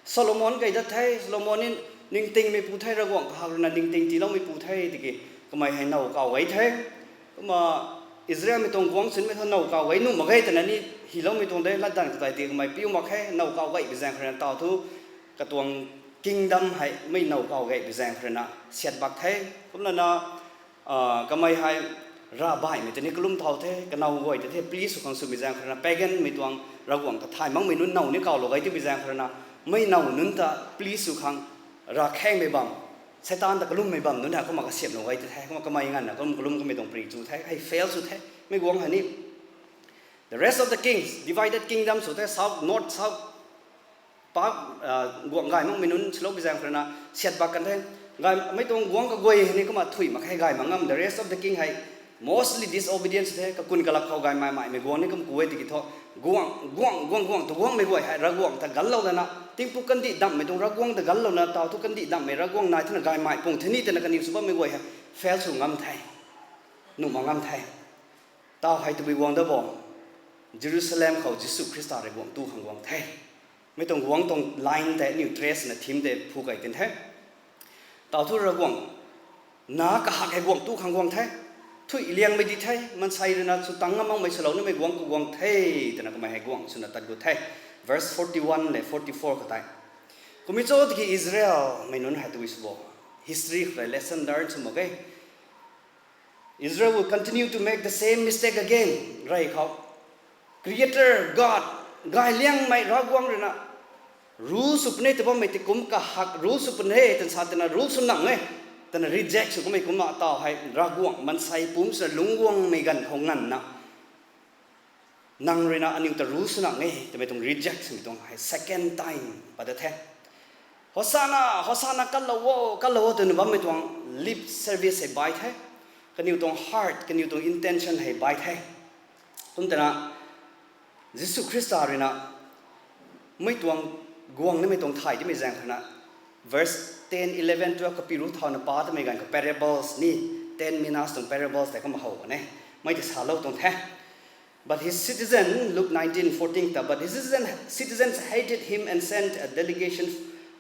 Solomon kei dat the, Solomon ni ningtingmeipu the, Ravguangc kahak ruina ningting tiiloumeipu the tiki, kamei hei now kaw gay the. Kumna Israelmei tuang guangc sinmei thu now kaw gay nuh mak ge twna ni hyloumei tuang de, latdanv katei ti kamei piu mak khe, now kaw gay bi zaeng khou ruina taw thu, katuang kingdom hei mei now kaw gay bi zaeng khou ruina siat bak the. Kumlana, kamei hei ravbaihmei tei ni kalum thau the, kanow guay tei the please sw khang swmei zaeng khou ruina paganmei tuang Ravguangc ta thay makmei nunc now ni kawlou gay ti bi zaeng khou ruina, mei now nunc ta please sw khang ravkhaengmei bam, Seitaan ta kalummei bam nunc hei kumna kasiamhlou gay ti the, kumna kamei nganvna kalum kalum kamei tuang pary chu the, hei fail sw the, mei guangc hei ni. The rest of the kings, divided kingdom sw the, south, north, south, paap, guangc gay makmei nunc silou bi zaeng khou ruina siat bak kan the. Gaymei tuang guangc kaguay hei ni kumna thuy mak khe, gay mak ngam. The rest of the king hei mostly disobedience the, kakun kalak khou gaymei maimei guangc ni kum ku e tiki thu, guangc, guangc, guangc, guangc tu guangmei guay hei Ravguangc ta ganlou lana, tingpuk kandih damhmei tuang Ravguangc ta ganlouna taw thu kandih damhmei Ravguangc nai thena gaymei pung the ni twna kaniw sw bammei guay hei fail sw ngam the, nuh mak ngam the. Taw hei tabui guang da bo, Jerusalem khou Jisu Khrista rui guangc tu khang guang the. Mei tuang guangc tuang line tei aniu trace na theme tei phu kei tin the. Taw thu Ravguangc na kahak hei guangc tu khang guang the. Thuy liangmei di the, maansei ruina sw tang ngam makmei swlou nimei guangc khou guang the, twna kamei hei guangc swna tat gut the. Verse forty-one le forty-four kha tei. Kumhmei cho tiki Israelmei nunc hei tabui sw bo, history khou tei lesson learn sw mak e. Israel will continue to make the same mistake again. Rey khou, Creator God, gay liangmei Ravguangc ruina rule sw puni tw bammei ti kum kahak rule sw puni twna sa twna rule sw nang e, twna reject sw kummei kumna taw hei Ravguangc maansei pumc swna lungc guangmei ganv khou nganvna, nang ruina aniu ta rule sw nang e twmei tuang reject swmei tuang hei second time pat da the. Hosanna, Hosanna, kanlou o, kanlou o twna bammei tuang lip service hei bai the. Kaniw tuang heart, kaniw tuang intention hei bai the. Kum twna Jisu Khrista ruina mei tuang guang nimei tuang thay timei zaeng khou na, verse ten, eleven, twelve kapiru thauna pa twmei ganv khou parables ni, ten minas tuang parables tei kumna how kan e. Mei tei salou tuang the. But his citizen, Luke nineteen fourteen ta, but his citizen, citizens hated him and sent a delegation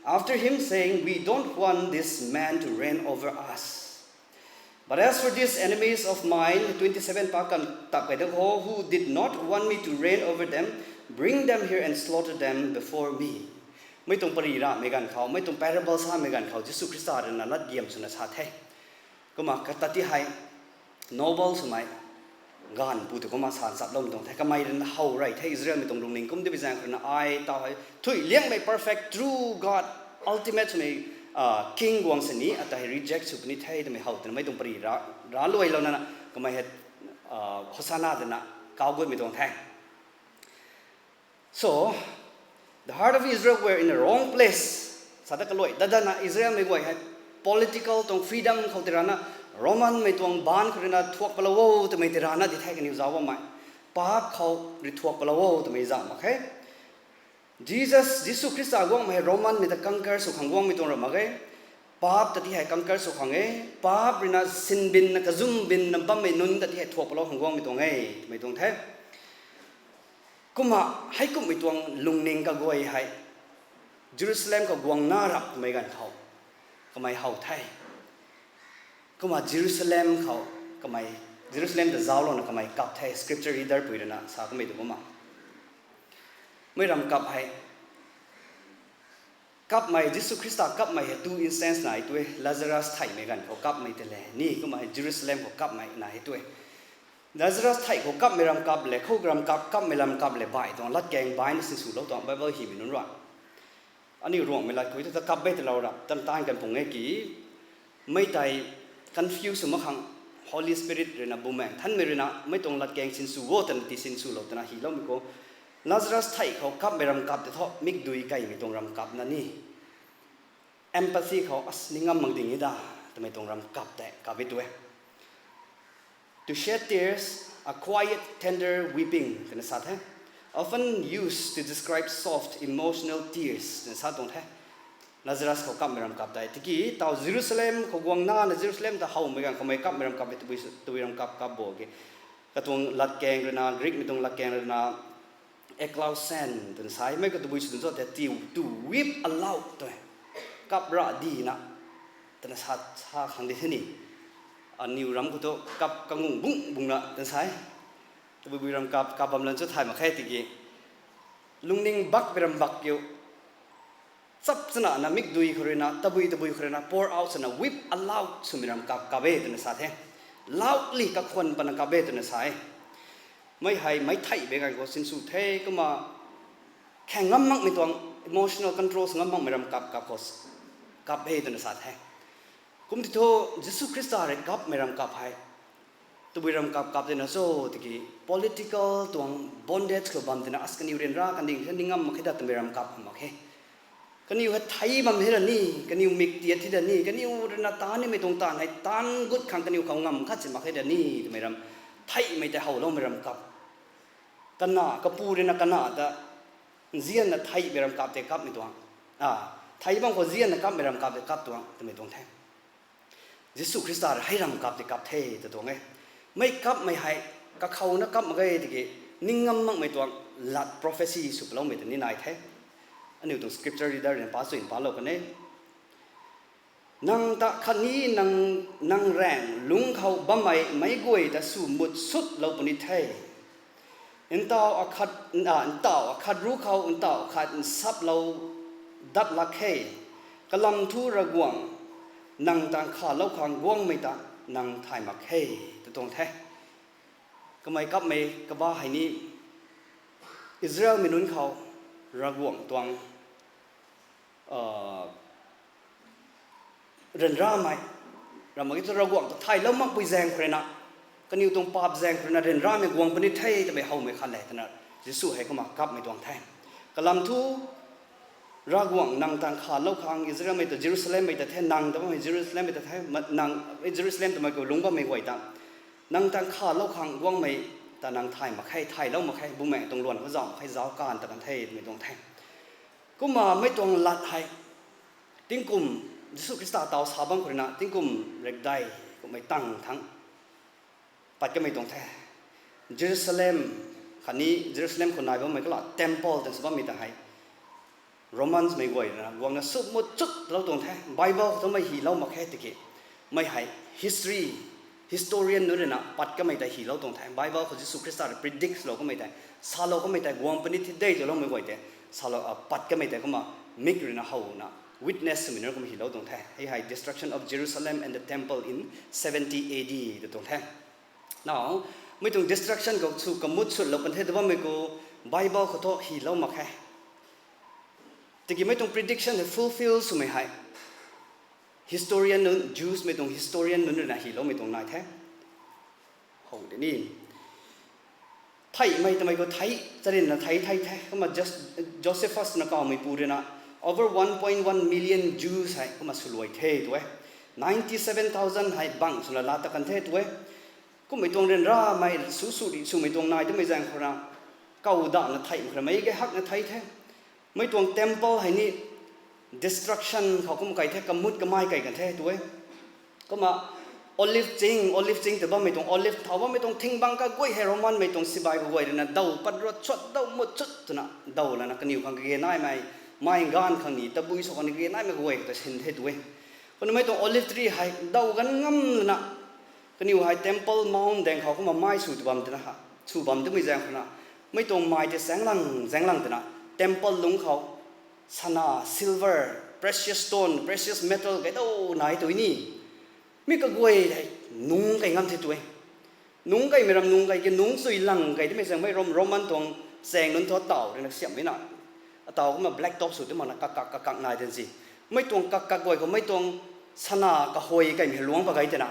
after him, saying, We don't want this man to reign over us. But as for these enemies of mine, twenty-seven pa kan tap kei da kho, who did not want me to reign over them, bring them here and slaughter them before me. Mei tuang pary ramei ganv khou, mei tuang parable samei ganv khou, Jisu Khrista ruina lat giam swna sa the. Kumna kata ti hei, noble swmei gaanv pu tei kumna sa nchamloumei tuang the, kamei ruina how rey the, Israelmei tuang lungning kum di bi zaeng khou ruina ai taw hei thuy liangmei perfect, true God, ultimate swmei king guang sini ata hei reject sw puni the twmei how twna mei tuang pary ra, raluailouna kamei hei Hosanna twna kau gutmei tuang the. So, the heart of Israel were in a wrong place. Sa ta kaluai dat dana Israelmei guay hei political tuang freedom khou tei rana, Romanmei tuang baanc khou ruina thuak palou o twmei tei rana di the kaniw zauc bammei. Paap khou rui thuak palou o twmei zauc mak khe. Jesus, Jisu Khrista guangmei hei Romanmei ta conquer sw khang guangmei tuang ra mak ge. Paap ta ti hei conquer sw khang e. Paap ruina sinbinna, kazumbinna bammei nunc ta ti hei thuak palou khang guangmei tuang e twmei tuang the. Kumna heikumhmei tuang lungning kaguay hei Jerusalem khou guangna rap twmei ganv khou kamei how the. Kumna Jerusalem khou kamei, Jerusalem ta zauclouna kamei kap the, scripture reader pui ruina sa kamei tu kumna. Mei ram kap hei, kapmei, Jisu Khrista kapmei hei two instance nai tu e, Lazarus theihmei ganv khou kapmei tei le ni, kumna hei Jerusalem khou kapmei nai tu e. Lazarus theih khou kapmei ram kap le, khou ram kap, kapmei ram kap le, bai tuang latkaeng baina sinswlou tuang Bible hymei nunc rui. Aniu Ruangmei lat khou thu ta kap bey talou rap, tan tan kan pung e ki, mei tei confuse sw mak khang, Holy Spirit ruina, Bumaengh Nthanmei ruina mei tuang latkaeng sinsw o twna ti sinswlou twna hyloumei khou Lazarus theih khou kapmei ram kap tei thu mikdui kaimei tuang ram kap na ni. Empathy khou as ni ngam mak ding e da, twmei tuang ram kap tei kap e tu e. To shed tears, a quiet, tender weeping, twna sa the. Often used to describe soft, emotional tears, twna sa tuang the. Lazarus khou kapmei ram kap tei. Tiki, tau Jerusalem khou guang na, na Jerusalem ta howmei ganv khoumei kapmei ram kap e, tabui, tabui ram kap, kap bo ke. Katuang latkaeng rui na, Greek mei tuang latkaeng rui na, eklousen, twna sa e, mei khou tabui sw twna cho the, to, to weep aloud tw e. Kap ra di na, twna sa, sa khang di the ni. Aniw ram khou tu kap kangung bung bung na, twna sa e. Tabui bui ram kap, kap bam lan cho thay mak khe tiki. Lungning bak bi ram bak kiu. Chap chana na mikdui khou rui na, tabui tabui khou rui na, pour out sana, weep aloud swmei ram kap, kap e twna sa the. Loudly kakhwan pana kap e twna sa e. Mei hei, mei theih bek ganv khou sinsw the, kumna khaeng ngam makmei tuang, emotional control ngam makmei ram kap, kap khou, kap e twna sa the. Kum ti thu, Jisu Khrista rui kapmei ram kap hei. Tabui ram kap kap tina cho tiki, political tuang bondage khou bam tina as kaniw ryanra kanding khe ni ngam mak khe da twmei ram kap mak khe. Kaniw hei thei bam hei ra ni, kaniw mik tiat hei ra ni, kaniw rui na taanv nimei tuang taanv hei taanv gut khang kaniw khou ngam khat si mak hei ra ni twmei ram, theihmei tei howloumei ram kap. Kana, kapu rui na kana ta, nzianna theihmei ram kap tei kapmei tuang. A, thei bam khou nzianna kapmei ram kap tei kap tuang twmei tuang the. Jisu Khrista rui hei ram kap tei kap the tw tuang e. Mei kapmei hei, kakhouna kap mak ge tiki, ning ngam makmei tuang lat prophecy sw paloumei tei ni nai the. Aniu tuang scripture reader rui na pa chuin palou kan e. Nang ta khatni nang, nang raeng lungc khou bammei meic guay ta sw mut sutlou puni the. Ntauh akhat, a, ntauh akhat ru khou ntauh akhat nsaplou dat lak khe. Kalam thu Ravguangc, nang ta nkhalou khang guangmei ta nang thay mak khe, tw tuang the. Kamei kapmei kaba hei ni Israelmei nunc khou Ravguangc tuang, a, ryanramei, ram mak ge thu Ravguangc ta thaylou makpui zaeng khou rui na, kaniw tuang paap zaeng khou rui na ryanramei guang puni the twmei howmei khat le twna, Jisu hei kumna kapmei tuang the. Kalam thu, Ravguangc nang ta nkhalou khang Israelmei ta Jerusalemmei ta the, nang ta bammei Jerusalemmei ta the, ma-, nang, Jerusalem twmei khou lungc bammei guay ta. Nang ta nkhalou khang guangmei ta nang thay mak khe, thaylou mak khe, bumaengh tuang luan khou zauh mak khe, zauc kan ta kan the twmei tuang the. Kumna mei tuang lat hei, tingkum, Jisu Khrista tau sa bam khou rui na, tingkum rekdai, kummei tang thangc pat kamei tuang the. Jerusalem, khatni Jerusalem khou nai bammei kala temple twna sa bammei ta hei, Romans mei guay rui na guangna sw mut chutlou tuang the. Bible khou thu mei hylou mak khe tiki, mei hei history, historian nunc rui na pat kamei tei hylou tuang the. Bible khou Jisu Khrista rui predict swlou kamei tei, salou kamei tei guang puni thi de twloumei guay tei, salou, a, pat kamei tei kumna mik rui na howna witness swmei nunc kumna hylou tuang the. Hei hei Destruction of Jerusalem and the Temple in seventy A D tw tuang the. Now, mei tuang destruction khou sw kamut sutlou kan the tw bammei khou Bible khou thu hylou mak khe. Tiki mei tuang prediction hei fulfill swmei hei historian nunc, Jews mei tuang historian nunc rui na hyloumei tuang nai the. How de ni. Theihmei twmei khou thei, charynna thei thei the. Kumna Jos-, Josephus na kawmeipu rui na over one point one million Jews hei kumna swluai the tw e. Ninety seven thousand hei bang swna la ta kan the tw e. Kummei tuang ryanramei su su ri swmei tuang nai twmei zaeng khou rui na, kawdahna theih mak khou rui mei gay hakna thei the. Mei tuang temple hei ni destruction khou kum kai the, kamut kamei kai kan the tw e. Kumna olive ching, olive ching tw bammei tuang, olive thau bammei tuang thing bang kaguay hei Romanmei tuang sibai kaguay rui na daw pat ruat chuat daw mut chut twna daw lana kaniw khang kage naimei, mei ganv khang ni tabui sw khang ni kage naimei kaguay ta sin the tw e. Kumna mei tuang olive tree hei daw ganv ngam lana kaniw hei Temple Mount daeng khou kumna mei sw tw bam twna ha, sw bam twmei zaeng khou na, mei tuang mei tei zaenglang zaenglang twna, temple lungc khou sana, silver, precious stone, precious metal kai daw nai tw ni. Mi kaguay hei nungc kai ngam the tw e. Nungc kaimei ram nungc kai ki nungc chui lang kai twmei zaeng mei Rom-, Roman tuang chaeng nunc thu taw rui na siammei na, ataw kumna black top sw tw makna kakak kakak nai tw si. Mei tuang kakak guay khou mei tuang sana kahuay kaimei luangc pa gay twna,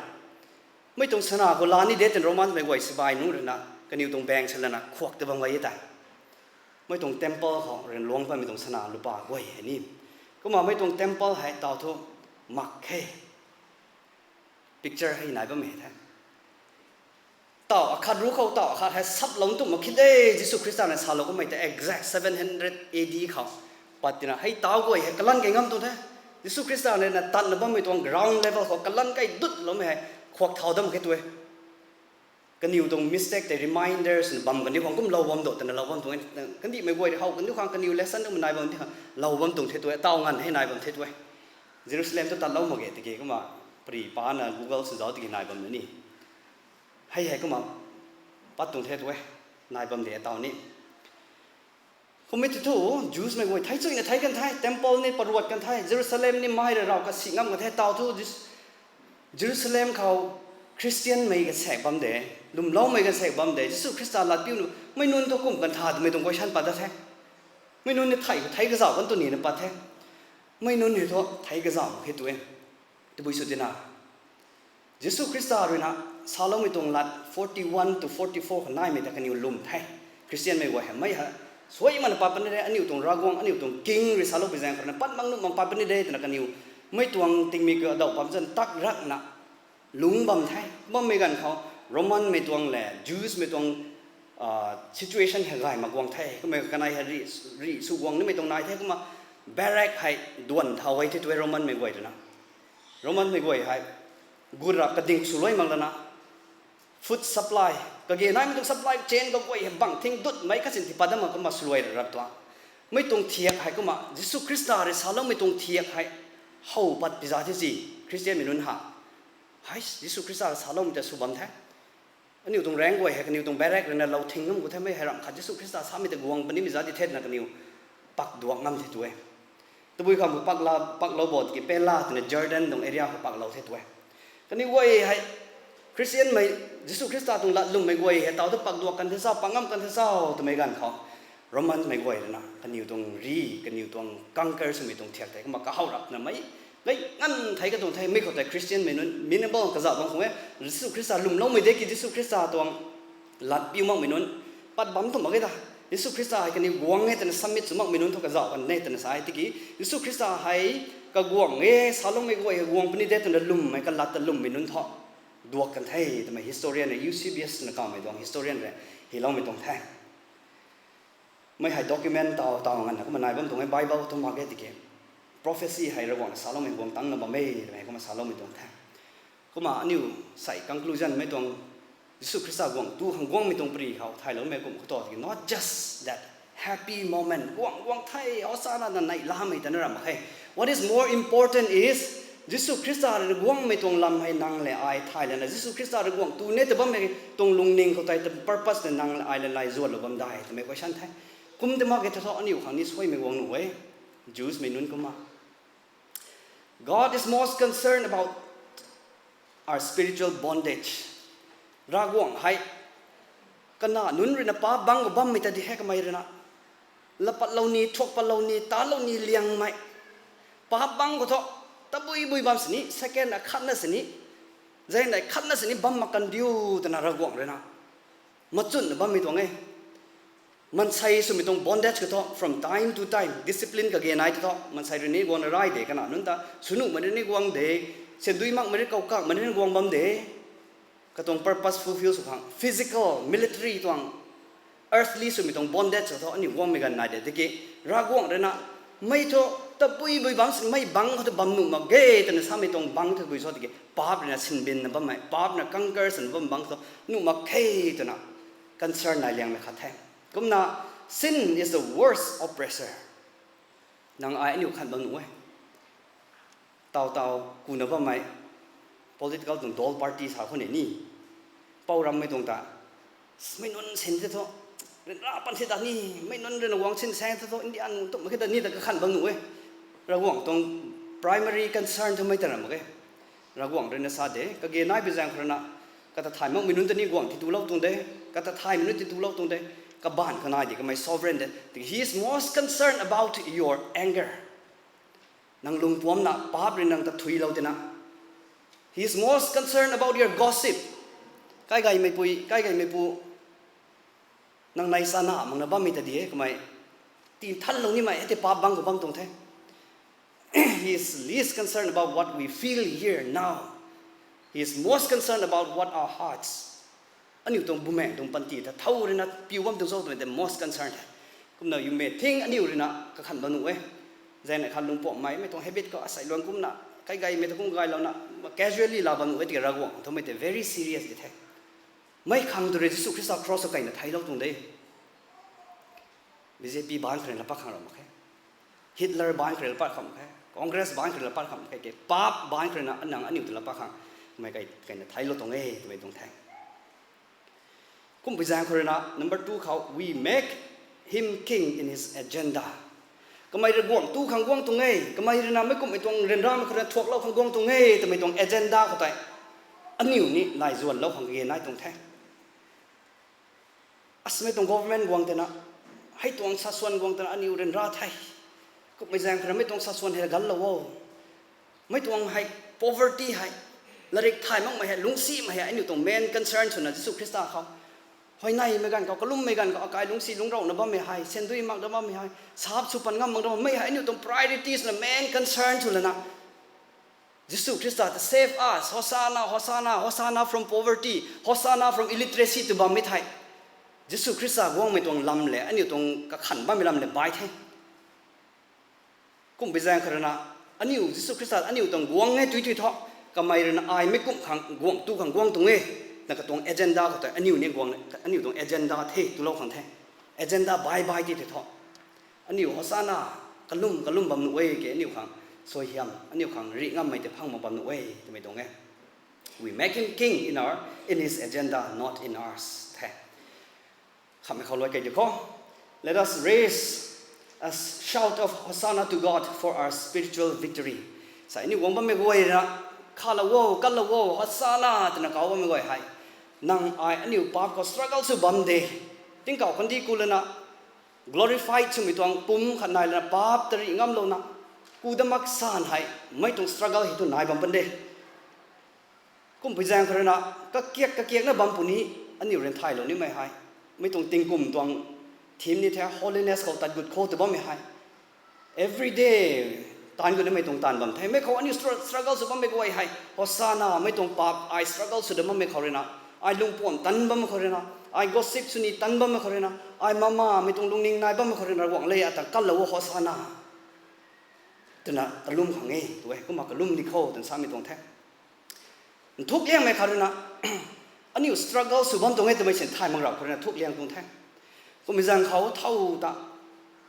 mei tuang sana khou la ni de twna Romanmei guay sibai nunc rui na kaniw tuang bank sa lana khuak tw bam gay e tei. Mei tuang temple khou ryanluang patmei tuang sana lupa guay hei ni. Kumna mei tuang temple hei taw thu mak khe. Picture hei nai bammei the. Taw akhat ru khou taw akhat hei saplou tumh mak khe de, Jisu Khrista na salou kummei tei exact seven hundred A D khou. Pat tina hei taw guay hei kalan kei ngam tuang the. Jisu Khrista na tatna bammei tuang ground level khou kalan kei dutloumei hei khuak thau dam khe tu e. Kaniw tuang mistake tei reminders na bam kaniw khang kum lou bam do twna lou bam tuang e. Kandihmei guay rui how kaniw khang kaniw lesson tumei nai bam di khang lou bam tuang the tu e, taw nganv hei nai bam the tu e. Jerusalem tu tatlou mak ge tiki kumna pari pana Google sw zauc tiki nai bam na ni. Hei hei kumna pat tuang the tu e, nai bam de taw ni. Kummei tu thu, Jewsmei guay thei chuyna thei kan the, temple ni paruat kan the, Jerusalem ni mai rui raw kasi ngam kan the, taw thu Jus-, Jerusalem khou Christianmei kasaek bam de, lwmloumei kasaek bam de, Jisu Khrista latpiu nu, mei nunc thu kum kan tha twmei tuang question pat da the. Mei nunc ni thei, thei kazauh kan tu ni na pat the. Mei nunc ni thu thei kazauh khe tu e. Tabui sw tina, Jisu Khrista rui na saloumei tuang lat forty-one to forty-four khou naimei ta kaniw lwm the. Christianmei guay hei mei ha, suai mana pat puni de, aniu tuang Ravguangc, aniu tuang king rui salou pi zaeng khou rui na pat mak nuh mak pat puni de twna kaniw mei tuang tingmik adauh pam zan tak rakna lungc bam the. Bammei ganv khou Romanmei tuang le Jewsmei tuang situation hei gay mak guang the. Kummei kanei hei rih, rih sw guang nimei tuang nai the kumna barrack hei duan thau e the tu e Romanmei guay rui na. Romanmei guay hei gut rap kading swluai mak lana, food supply, kage naimei tuang supply chain kaguay hei bang thing dutmei kasin ti pat dam mak kumna swluai rap tuang. Mei tuang thiak hei kumna Jisu Khrista rui saloumei tuang thiak hei how pat pi za the si, Christianmei nunc ha. Hei, Jisu Khrista saloumei ta sw bam the. Aniu tuang rank guay hei kaniw tuang barrack rui na lou thing ngam khou the, mei hei ramh khat Jisu Khrista samei ta guang punimei za di the twna kaniw pak duak ngam the tu e. Tabui khang pak la, paklou bo tiki Pella twna Jordan tuang area khou paklou the tu e. Kaniw guay hei Christianmei, Jisu Khrista tuang lat lwmmei guay hei taw thu pak duak kan the sa, pak ngam kan the sa twmei ganv khou Romanmei guay rui na kaniw tuang rih, kaniw tuang conquer swmei tuang thiak tei kumna kahow rapna mei, mei nganv thei katuang thei, mei khou tei Christianmei nunc minimal kazauh bam khang e, Jisu Khrista lwmloumei de ki Jisu Khrista tuang latpiu makmei nunc pat bam tu mak e ta. Jisu Khrista hei kaniw guang e twna submit sw makmei nunc thu kazauh kan e twna sa e tiki, Jisu Khrista hei kaguang e, saloumei guay hei guang puni de twna lwmmei, kalat ta lwmmei nunc thu duak kan the twmei historian rui, Eusebius na kawmei tuang historian rui hyloumei tuang the. Mei hei document taw taw nganvna kumna nai bam tuang e, Bible thu mak ge tiki, prophecy hei Ravguangc na saloumei guang tangcna bam e twmei kumna saloumei tuang the. Kumna aniu sei conclusion mei tuang, Jisu Khrista guang tu khang guangmei tuang pari khou thayloumei kum khou tu tiki, not just that happy moment, guang guang the, Hosanna na neihlamei ta na ramh mak khe. What is more important is, Jisu Khrista rui guangmei tuang lam hei nang le ai thay lana, Jisu Khrista rui guang tu ne ta bammei tuang lungning khou tei ta purpose le nang le ai le lai zuanlou bam dai twmei question the. Kum ta mak ge ta thu aniu khang ni suaimei guang nuh e, Jewsmei nunc kumna. God is most concerned about our spiritual bondage. Ravguangc hei, kanac nunc rui na paap bangc khou bammei ta di he kamei rui na. Lat patlou ni, thuak patlou ni, talou ni liangmei. Paap bangc khou thu, tabui bui bam sini, second akhatna sini, zaeng dai khatna sini bam mak kan diu twna Ravguangc rui na machunna bammei tuang e. Maansei swmei tuang bondage khou thu, from time to time, discipline kage nai tu thu, maansei rui ni guangna rai de kanac nunc ta, swnuhmei rui ni guang de, sandui makmei rui, kaukakmei rui ni guang bam de. Katuang purpose fulfill sw khang, physical, military tuang, earthly swmei tuang bondage khou thu, aniu guangmei ganv nai de, tiki, Ravguangc rui na, mei thu, tabui bui bangc sini, mei bangc khou thu bam nuh mak ge, twna samei tuang bangc thu bui sa tiki, paap rui na sinbinna bammei, paap na conquer swna bam bangc thu, nuh mak khe, twna, concern nai liangmei khat the. Kumna, sin is the worst oppressor. Nang ai aniu khan bam nuh e. Taw taw, kuna bammei, political tuang dol party sa khou ni ni. Pou rammei tuang ta, mei nunc sin the thu, ryanra pan the ta ni, mei nunc rui na guang sin saeng the thu, India nunc tumh mak khe ta ni ta kakhan bam nuh e. Ravguangc tuang primary concern thu mei ta ram mak ge. Ravguangc rui na sa de, kage nai pi zaeng khou rui na, kata thaymei makmei nunc ta ni guang titulou tuang de, kata thaymei nunc titulou tuang de, kabaanc khou nai di kamei sovereign de. He is most concerned about your anger. Nang lungpuamcna paap rui nang ta thuilou tina. He is most concerned about your gossip. Kaigaymei pui, kaigaymei pu, nang nei sana makna bammei ta di e kamei. Tinthanlou nimei hei tei paap bang khou bang tuang the. He is least concerned about what we feel here now. He is most concerned about what our hearts. Aniu tuang bumaeng tuang panty ta thow ruina piu bam tuang cho twmei tei most concern the. Kumna you may think aniu ruina kakhan bam nuh e. Zaeng na khat lungpuamhmei, mei tuang habit khou asei luang kumna, kai gaymei ta kum gaylouna, casually la bam nuh e tiki Ravguangc twmei tei very serious di the. Mei khang tu rui Jisu Khrista cross khou kaina theiclou tuang de. B J P baan khou rui la pat khang ram mak khe. Hitler baan khou rui la pat khang mak khe. Congress baan khou rui la pat khang mak khe. Kei paap baan khou ruina nang aniu ta la pat khang. Mei kai, kaina theiclou tuang e, twmei tuang the. Kumpui zaeng khou ruina, number two khou, we make him king in his agenda. Kamei rui guang tu khang guang tuang e, kamei ruina mei kumhmei tuang ryanramei khou ruina thuaklou khang guang tuang e, twmei tuang agenda khou tei. Aniu ni nai zuanlou khang ge nai tuang the. Asmei tuang government guang tena, hei tuang saswan guang tena aniu ryanra the. Kummei zaeng khou rui mei tuang saswan hei ganlou o. Mei tuang hei poverty hei, larik thay makmei hei, lungcsimei hei, aniu tuang main concern swna Jisu Khrista khou. Huayneymei ganv khou, kalummei ganv khou, akai lungcsi lungcrauna bammei hei, sandui mak da bammei hei, sap sw pan ngam mak da bammei hei, aniu tuang priorities na main concern sw lana. Jisu Khrista ta save us, Hosanna, Hosanna, Hosanna from poverty, Hosanna from illiteracy tw bammei thei. Jisu Khrista guangmei tuang lam le, aniu tuang kakhan bammei lam le bai the. Kumpui zaeng khou ruina, aniu Jisu Khrista aniu tuang guang e tui tui thu, kamei ruina ai mei kum khang guang tu khang guang tuang e, na katuang agenda khou tei aniu ni guang, aniu tuang agenda the twlou khang the. Agenda bai bai ti tei thu. Aniu Hosanna, kalum, kalum bam nuh e ke aniu khang, suaihiam, aniu khang rih ngammei tei phang mak bam nuh e, twmei tuang e. We make him king in our, in his agenda, not in ours. The. Khamei khou luai kei di kho. Let us raise a shout of Hosanna to God for our spiritual victory. Sa aniu guang bammei guay ruina, khalou o, kanlou o, Hosanna, twna kau bammei guay hei. Nang ai aniu paap khou struggle sw bam de. Tingkauh kandih ku lana, glorified swmei tuang pum khat nai lana paap ta rih ngamlouna, ku da mak san hei, mei tuang struggle hei tu nai bam pan de. Kumpui zaeng khou ruina, kakiak kakiakna bam puni, aniu ryan thaylou nimei hei. Mei tuang tingkum tuang theme ni the holiness khou tat gut kho tw bammei hei. Every day, taanv gut nimei tuang taanv bam the. Mei khou aniu str-, struggle sw bammei guay hei. Hosanna, mei tuang paap, ai struggle sw da bammei khou ruina. Ai lungpuam tan bammei khou ruina. Ai gossip sw ni tan bammei khou ruina. Ai mama, mei tuang lungning nai bammei khou ruina. Guang le ata kanlou o Hosanna. Twna kalum khang e, tu e, kumna kalum ni kho, twna samei tuang the. Nthuk liangmei khou ruina, aniu struggle sw bam tuang e twmei sin thay mak rap khou ruina nthuk liang tuang the. Kummei zaeng khou thow ta,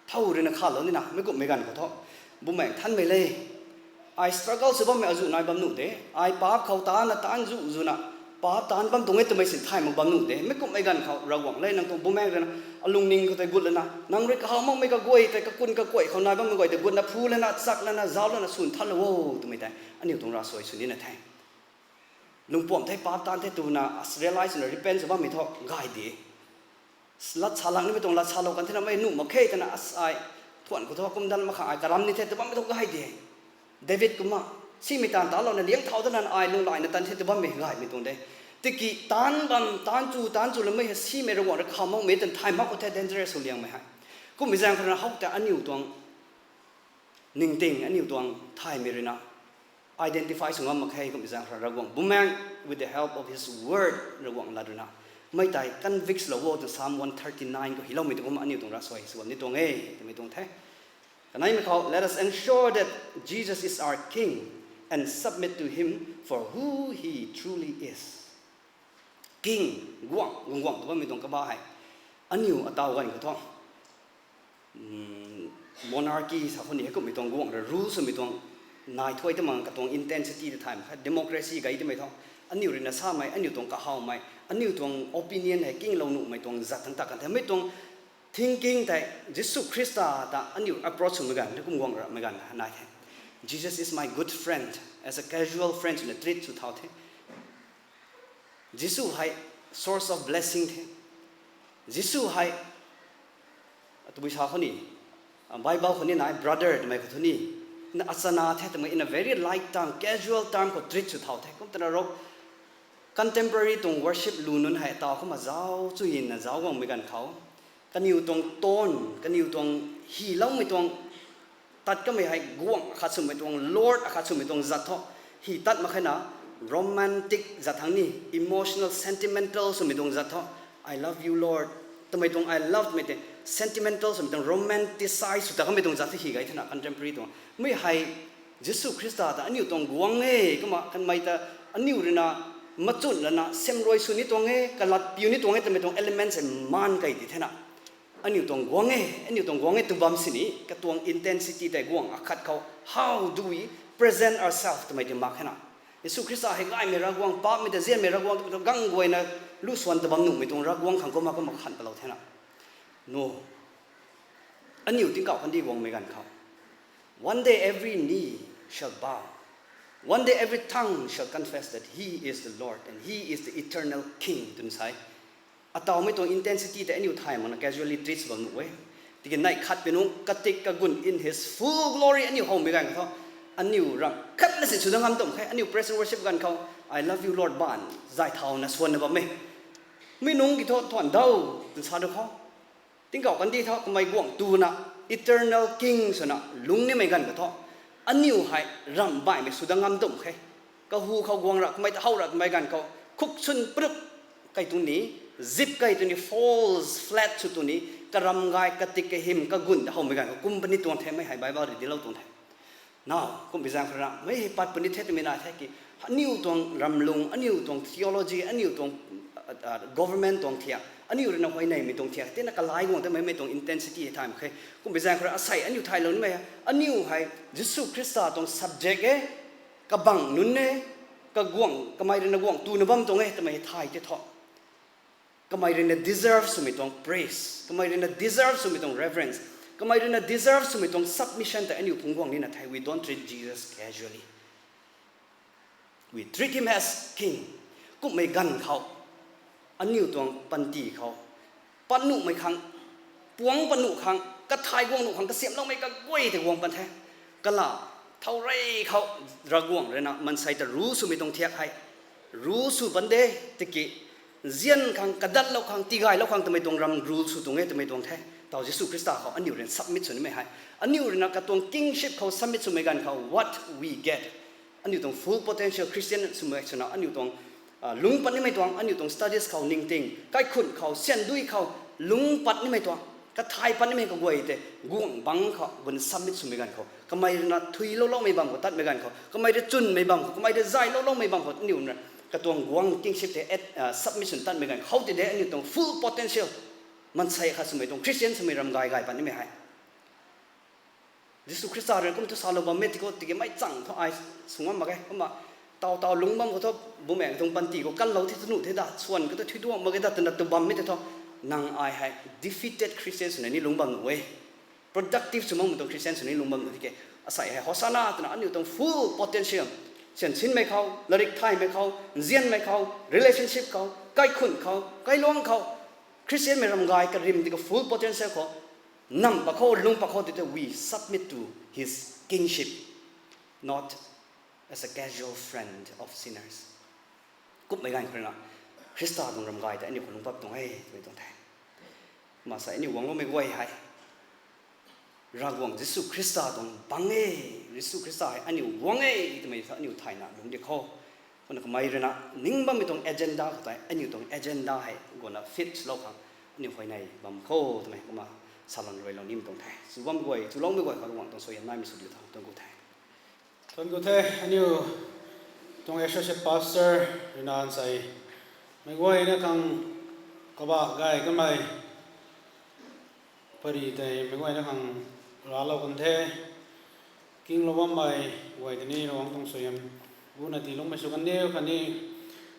thow ruina khalou nina, mei kumhmei ganv khou thu. Bumaengh Nthanmei le, ai struggle sw bammei azuh nai bam nuh de, ai paap khou taanna taanc zuh zuhna, paap taanc bam tuang e twmei sin thay mak bam nuh de, mei kumhmei ganv khou Ravguangc le nang tuang bumaengh ruina, alungning khou tei gut lana, nang rui kahaw makmei kaguay tei kakun kakuay khou nai bammei guay tei gutna phu lana, chak lana, zauc lana, swn thanlou o, twmei tei, aniu tuang ravsuai sw nina the. Lungpuam the, paap taanc the twna, as realize swna repent sw bammei thu gay de. Lat sa lang nimei tuang lat salou kan thena mei nuh mak khe twna as ai thuan khou thu kum dan mak khang ai karam ni the tw bammei thu gay de. David kumna, simei taanv talouna liang thau dana ai lunglaina tan the tw bammei gaymei tuang de. Tiki taanc bam, taanc chu, taanc chu lamei hei simei Ravguangc rui khaw makmei tan thay mak khou the dangerous sw liangmei hei. Kummei zaeng khou ruina how tei aniu tuang ningting, aniu tuang thaymei ruina identify sw ngam mak khe kummei zaeng khou rui Ravguangc bumaengh with the help of his word Ravguangc lat ruina. Mei tei convicts lou o twna Psalm one thirty-nine khou hyloumei tuang kumna aniu tuang ravsuai sw bam ni tuang e, twmei tuang the. Kaneimei khou, let us ensure that Jesus is our King and submit to him for who he truly is. King, guangc, guangc guangc tw bammei tuang kaba hei. Aniu ataw ganv khou thu, monarchy sa khou ni hei kummei tuang guangc rui rule swmei tuang nai thuay ta mak katuang intensity ta thay mak khe, democracy gay twmei thu. Aniu ruina samei, aniu tuang kahawmei, aniu tuang opinion hei kinglou nuhmei tuang zat thangc ta kan the. Mei tuang thinking tei Jisu Khrista ta aniu approach swmei ganv, kum guangc ramei ganv nai the. Jesus is my good friend, as a casual friend swna treat sw thau the. Jisu hei source of blessing the. Jisu hei, tabui sa khou ni, Bible khou ni nai brother twmei khou thu ni, na achana the twmei in a very light term, casual term khou treat sw thau the. Kum twna rou, contemporary tuang worship lu nunc hei taw kumna zauc chuina zauc guangmei ganv khou, kaniw tuang tone, kaniw tuang hyloumei tuang tat kamei hei guangc akhat swmei tuang, Lord akhat swmei tuang zat thu, hy tat mak khe na, romantic zat thangc ni, emotional, sentimental swmei tuang zat thu, I love you, Lord twmei tuang, I love twmei tei sentimental swmei tuang, romanticize sw ta kamei tuang zat thu hy gay thena contemporary tuang. Mi hei Jisu Khrista ta aniu tuang guangc e, kumna kanmei ta aniu ruina machun lana semruai sw ni tuang e, kalat piu ni tuang e twmei tuang elements hei maan key di thena. Aniu tuang guangc e, aniu tuang guangc e tw bam sini, katuang intensity tei guangc akhat khou, how do we present ourselves twmei tei mak khe na. Jisu Khrista hei gaymei Ravguangc, paapcmei ta nzianmei Ravguangc twmei tuang gang guayna lu swan ta bam nuhmei tuang Ravguangc khang kumna kumna khan palou thena. No. Aniu tingkauh kandih guangmei ganv khou, one day every knee shall bow. One day every tongue shall confess that he is the Lord and he is the eternal King twna sa e. Atawmei tuang intensity tei aniu thay makna casually treat bam nuh e. Tiki neih khat pi nungc katik kagun in his full glory aniu howmei ganv khou, aniu ramh khatna si sw dat ngam tuang khe, aniu praise and worship ganv khou, I love you, Lord, ban zay thauna swanna bam e. Mi nungc ki thu thuan dau twna sa du khou, tingkauh kandih thu kamei guangc tuna, eternal King swna lungc nimei ganv khou thu, aniu hei ramh baihmei sw dat ngam tuang khe. Kahu khou guang ra kamei ta how ra kamei ganv khou, khuk swn prup key tuang ni, zip key tuang ni, false flat sw tuang ni, karam gay, katik kahym, kagun ta howmei ganv khou kum puni tuang the, mei hei Bible rui dinclou tuang the. Now, kumbi zaeng khou rui na, mei hei pat puni the twmei nai the ki, aniu tuang ramlung, aniu tuang theology, aniu tuang government tuang thiak, aniu ruina huayneymei tuang thiak tina kalai guang tamei mei tuang intensity hei thay mak khe. Kumbi zaeng khou rui asei aniu thaylou nimei, aniu hei Jisu Khrista tuang subject e, kabang nunc e, kaguangc, kamei ruina guangc tuna bam tuang e twmei hei thay tei thu, kamei ruina deserve swmei tuang praise, kamei ruina deserve swmei tuang reverence, kamei ruina deserve swmei tuang submission tei aniu phungc guang nina the. We don't treat Jesus casually. We treat him as king. Kumhmei ganv khou, aniu tuang panty khou, pat nuhmei khang, puangc pat nuh khang, kathay guang nuh khang kasiamhloumei kaguay tei guang pan the. Kala, thow rey khou, Ravguangc ruina maansei ta rule swmei tuang thiak hei rule sw pan de, tiki nzian khang, kadatlou khang, tigaylou khang twmei tuang ram rule sw tuang e twmei tuang the. Taw Jisu Khrista khou aniu ruina submit sw nimei hei, aniu ruina katuang kingship khou submit swmei ganv khou, what we get? Aniu tuang full potential Christian swmei swna aniu tuang lungc pat nimei tuang, aniu tuang studies khou ningting, kaikhunc khou, syan dui khou, lungc pat nimei tuang, kathay pat nimei kaguay tei guangc bangc khou guang submit swmei ganv khou, kamei ruina thuilouloumei bam khou tatmei ganv khou, kamei rui chwnmei bam khou, kamei rui zaylouloumei bam khou aniu ruina katuang guangc kingship tei submission tatmei ganv khou, how ti de aniu tuang full potential maansei khat swmei tuang Christian swmei ram gay gay pat nimei hei. Jisu Khrista rui kum thu salou bam e tiki, tiki mei chang thu ai sw ngam mak ge. Kumna taw taw lungc bam khou thu, bumaengc tuang panty khou kanlou the tu nuh the da, swan khou thu thuiduang mak ge da twna tu bammei tei thu, nang ai hei defeated Christian swna ni lungc bam nuh e. Productive sw makmei tuang Christian swna ni lungc bam nuh tiki, asei hei Hosanna twna aniu tuang full potential, siansinmei khou, latrik thaymei khou, nzianmei khou, relationship khou, kaikhunc khou, kailuang khou, Christianmei ram gay karim tiki full potential khou, nam pat khou, lungc pat khou tei thu, we submit to his kingship, not as a casual friend of sinners. Kumhmei ganv khou ruina, Khrista tuang ram gay tei aniu khou lungc pat tuang e twmei tuang the. Kumna sa aniu guangloumei guay hei, Ravguangc Jisu Khrista tuang bangc e, Jisu Khrista hei aniu guangc e twmei thu aniu thayna lungc di khou. Kumna kamei ruina ning bammei tuang agenda khou tei aniu tuang agenda hei guangna fit lou khang aniu huayney bam khou twmei kumna salou ruailou nimei tuang the. Chu bammei guay, chuloumei guay khou Ravguangc tuang suaihiam naimei sw diu tha, tuang ku the. Thuanc ku the, aniu tuang associate pastor ruina nsei meic guayna khang kabah gay kamei pary tei meic guayna khang raclou kan the. Kinglou bammei guay tei ni Ravguangc tuang suaihiam guna tiiloumei sw kan diu khatni,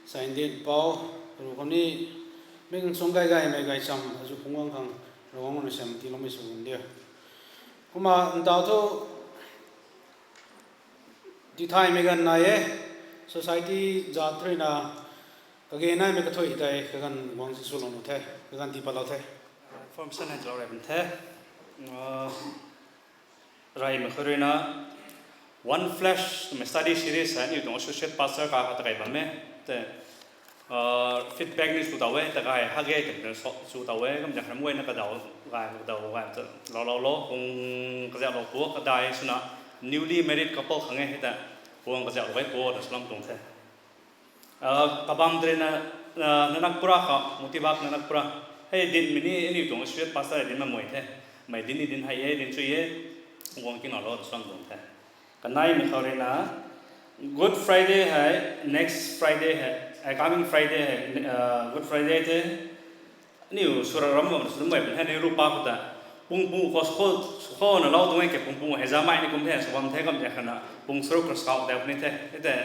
saindin pou, karu khou ni, mei khang suang gay gaymei gaychamv azuh phungc guang khang Ravguangc rui suaihiam tiiloumei sw kan diu. Kumna ntaw thu tithaymei ganv nai e, society zat ruina kage naimei kathuic tei kaganv guang si swlou nuh the, kaganv tii patlou the. Information hei talou rey bam the. Reymei khou ruina One Flesh twmei study series hei aniu tuang associate pastor kakhou ta key bam e. Tei feedback ni sw taw e, ta gay hak ge twna sw taw e, kum zaeng khat mei guayna kadaw gay, kadaw gay ta lou lou lou, kung kazauhlou pu kadai swna newly married couple khang e hei ta, kung kazauhlou e pu na swlam tuang the. Kabam tei na, Nanakpura khou, Motibak Nanakpura. Hei dinmei ni aniu tuang associate pastor dinmei mei the. Mei din ni din hei e, din chu e, guang kinglou ta swlam tuang the. Kaneimei khou rui na, Good Friday hei, next Friday hei, coming Friday hei, Good Friday the. Aniu sura ram bam sw mei pun hei ni rupa khou ta, pung pung khou sw khou na lou tuang e ke, pung pung hei zamei ni kum the, sw bam the, kum zaeng khat na pung saruk kra sw khou de puni the. Tei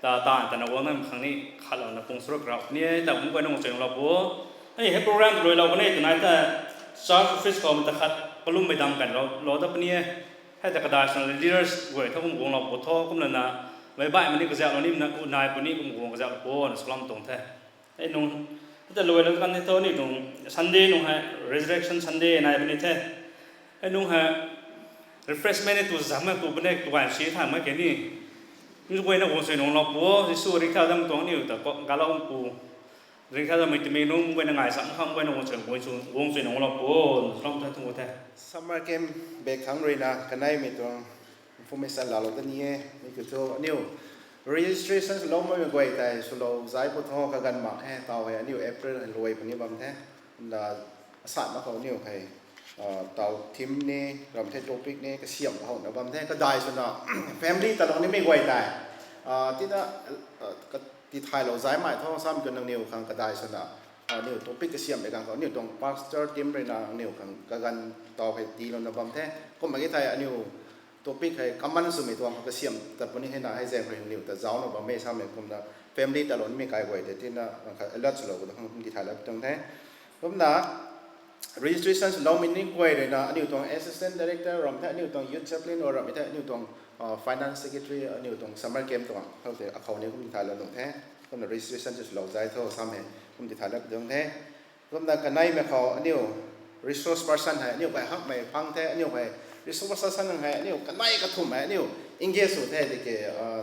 ta, ta, tana guang nam khang ni khatlouna pung saruk kra ni e, ta kum guay nung chuilou pu. Hei, hei program rui lou kan e twna ta, church office khou ta khat kalummei dang kan lou, lou ta puni e. Hei ta kadai swna leaders guay tho kum guanglou pu tho, kumna na, meic baihmei ni kazauhlou ni na, u nai puni kum guang kazauhlou pu na swlam tuang the. Hei nung, hei ta luailou kan the thu aniu tuang Sunday nung hei, Resurrection Sunday nai puni the. Hei nung hei, refreshment ni tu zam e, tu puni, tu gay si thaymei ke ni. Ni guayna guang chuilou pu, Jisu ringcthau dam tuang aniu ta, galou pu. Ringcthau dammei timei nung guayna ngai sam khang guayna guang chuilou, guang chuilou pu, swlam the tuang the. Summer camp bak khang rui na, kaneimei tuang information laalou ta ni e, mi kiu thu, aniu registration swloumei guay tei swlou zai pu tho, kaganv mak khe, taw hei aniu April hei luai puni bam the, na, asat mak khou aniu hei, taw theme ni, ram the topic ni, kasiam how na bam the, kadai swna, family talou nimei guay tei, tina, tithaylou zaimei tho, sam kiu nangniw khang kadai swna, aniu topic kasiammei ganv khou, aniu tuang pastor team rui na, aniu khang kaganv taw hei tiilouna bam the, kum mak ki thei aniu topic hei common swmei tuang khou kasiam tat puni hei na, hei zaeng rui aniu ta zaucna bam e samei kumna, family talou nimei kai guay tei tina, khat alert swlou khou ta khang kum tithaylou tuang the. Kumna, registration swloumei ni guay rui na, aniu tuang assistant director ram the, aniu tuang youth chaplain o ram the, aniu tuang, finance secretary, aniu tuang summer camp tuang, khou tei akhou ni kum tithaylou tuang the. Kumna registration swlou zai tho, samei kum tithaylou tuang the. Kumna kaneimei khou aniu resource person hei, aniu kai hakmei phang the, aniu hei resource person hei, aniu kanei kathumh hei, aniu engage sw the, tiki,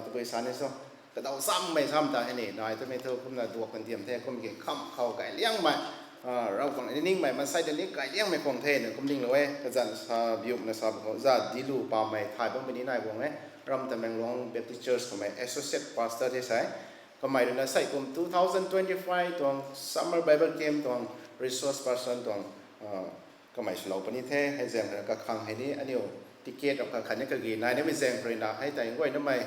tabui sa ni so. Kadaw zammei sam ta hei ni, nai twmei thu kumna duak kan diam the, kum ki kham khou kai liangmei, Ravguangc ni ningmei, maansei ta ni kai liangmei khwang the na kum dinglou e, kazanc sa biumna sa khou, za dilu pamei thay bammei ni nai guang e, ram Tamenglong Baptist Church khoumei associate pastor the sei, kamei rui na sei kum two thousand twenty-five tuang summer Bible camp tuang resource person tuang, kamei swlou puni the, hei zaeng rui kakhang hei ni aniu ticket ram khat khat ni kagi nai nimei zaeng rui na, hei tei guay namei,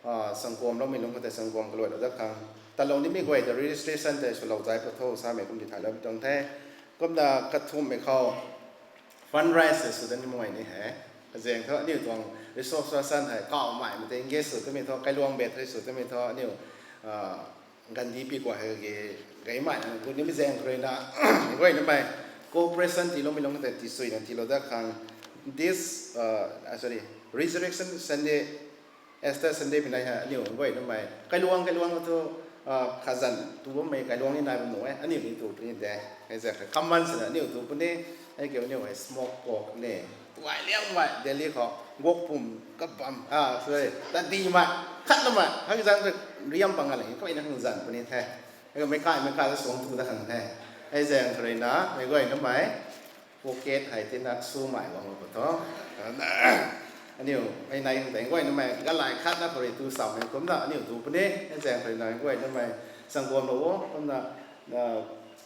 sangkuamloumei nunc khou tei sangkuam kaluailou dat khang, talou nimei guay ta registration tei swlou zai pu tho, samei kum tithaylou tuang the. Kumna kathumhmei khou fundraise sw dat nimei ni hei, kazaeng thu aniu tuang resource person hei kawmeimei tei engage sw twmei thu, kailuang bet hei sw twmei thu aniu, Gandhi pi kuay hei, gaymei na gut nimei zaeng rui na, guay namei cooperation tiiloumei lung tei tisuina tiilou dat khang, this, sorry, Resurrection Sunday, Easter Sunday pini hei aniu guay namei kailuang kailuang thu, kazanc tu bammei kailuang ni nai bam nuh e, aniu ni tu puni de. Hei zaeng common swna aniu tu puni, hei kiu aniu hei smoke pork ni, tuay liangmei Delhi khou guak pum kabam, tadimei khat namei hei zaeng riam pang a le, kaina khang zanc puni the. Hei meic kaimei kai ta suang tu dat khang the. Hei zaeng rui na meic guay namei pocket hei tina sumei guanglou pu tho. Aniu hei nai khang tei guay namei galay khat na khou rui tu sammei kumna aniu tu puni, hei zaeng rui na guay namei sangkuamlou o, kumna,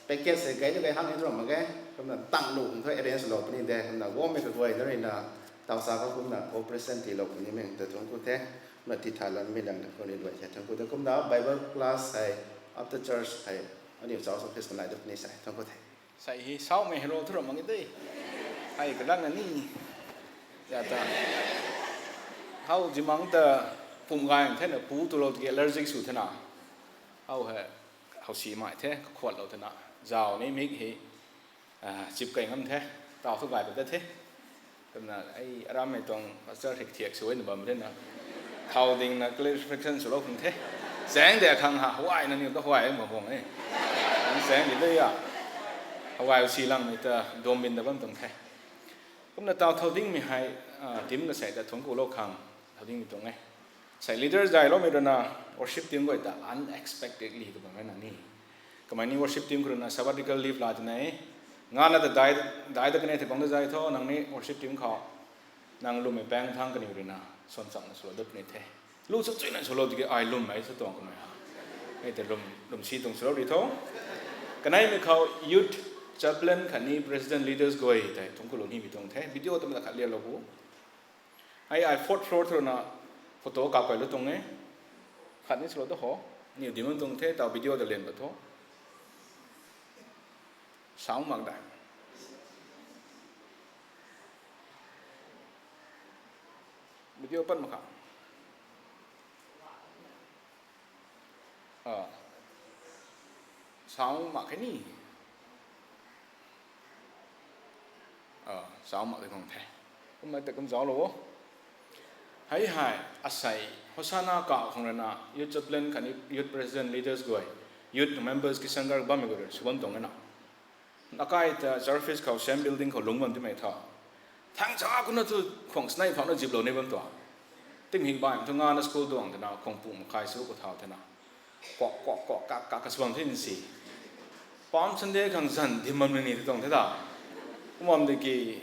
package hei gay tu gay hang ni tu ram mak ge, kumna tang lu khang thu arrange lou puni de, kumna guangmei kaguay na rui na, taw sa khou kumna cooperation tiilou punimei ta thuanc ku the, kumna tithaylou nimei lang ta khou ni luai the, thuanc ku the, kumna Bible class hei, after church hei, aniu church office kanai dat puni sei, thuanc ku the. Sei hei saumei hei ro thu ram mak ge de. Hei kadang na ni. Ya ta. Hou zimang ta pum gay thena pu tulou tiki allergic sw thena. Hou hei, hou simei the, kakhuatlou thena. Zauc ni mik hei, chip kei ngam the, taw thu gay pat ta the. Kumna, ei, arammei tuang pastor hei kathiak sw e na bam rina. Thau dingna clarification swlou khang the. Chaeng de khang ha, huay na niw ta huay ma guang e. Chaeng di de a. Huay si langmei ta duambin da bam tuang the. Kumna taw thau dingmei hei, team na sei ta thuanc kulou khang, thau dingmei tuang e. Sei leader zayloumei rui na, worship team guay ta unexpectedly tu bam e na ni. Kamei ni worship team khou ruina sabbatical leave la tina e. Ngana ta dai, dai ta kanei the bang ta zai tho, nang ni worship team khou. Nang lwmmei paeng thang kaniw ruina suan chamna swlou dat puni the. Lu sa chuina swlou tiki ai lwmmei sa tuang kamei ha. Hei tei lwm, lwm si tuang swlou di tho. Kaneimei khou youth chaplain khatni president leaders guay tei thungc kulou nimei tuang the. Video ta mata khat lialou bu. Ai, ai fourth floor thu ruina photo kap kai lu tuang e. Khat ni swlou ta ho. Niw dim bam tuang the, tau video ta lian ba tho. Sound mak dai. Video pat mak kha. Sound mak khe ni. Sound mak tei khang the. Kummei ta kum zauclou o. Hei hei, asei, Hosanna kau khang ruina, youth chaplain khatni youth president leaders guay, youth members ki sangar bammei guay rui sw bam tuang e na. Akai ta church office khou, same building khou lungc bam timei tho. Thang cha kuna thu khwang snei phauhna ziplou ni bam tuang. Tingmik baihmei thu ngana school duang twna khwang pung makhai sw khou thau thena. Kuak, kuak, kuak, kak, kak, ka sw bam the si. Palm Sunday khang zan dim bam ni ni tuang the ta. Kum bam de ki,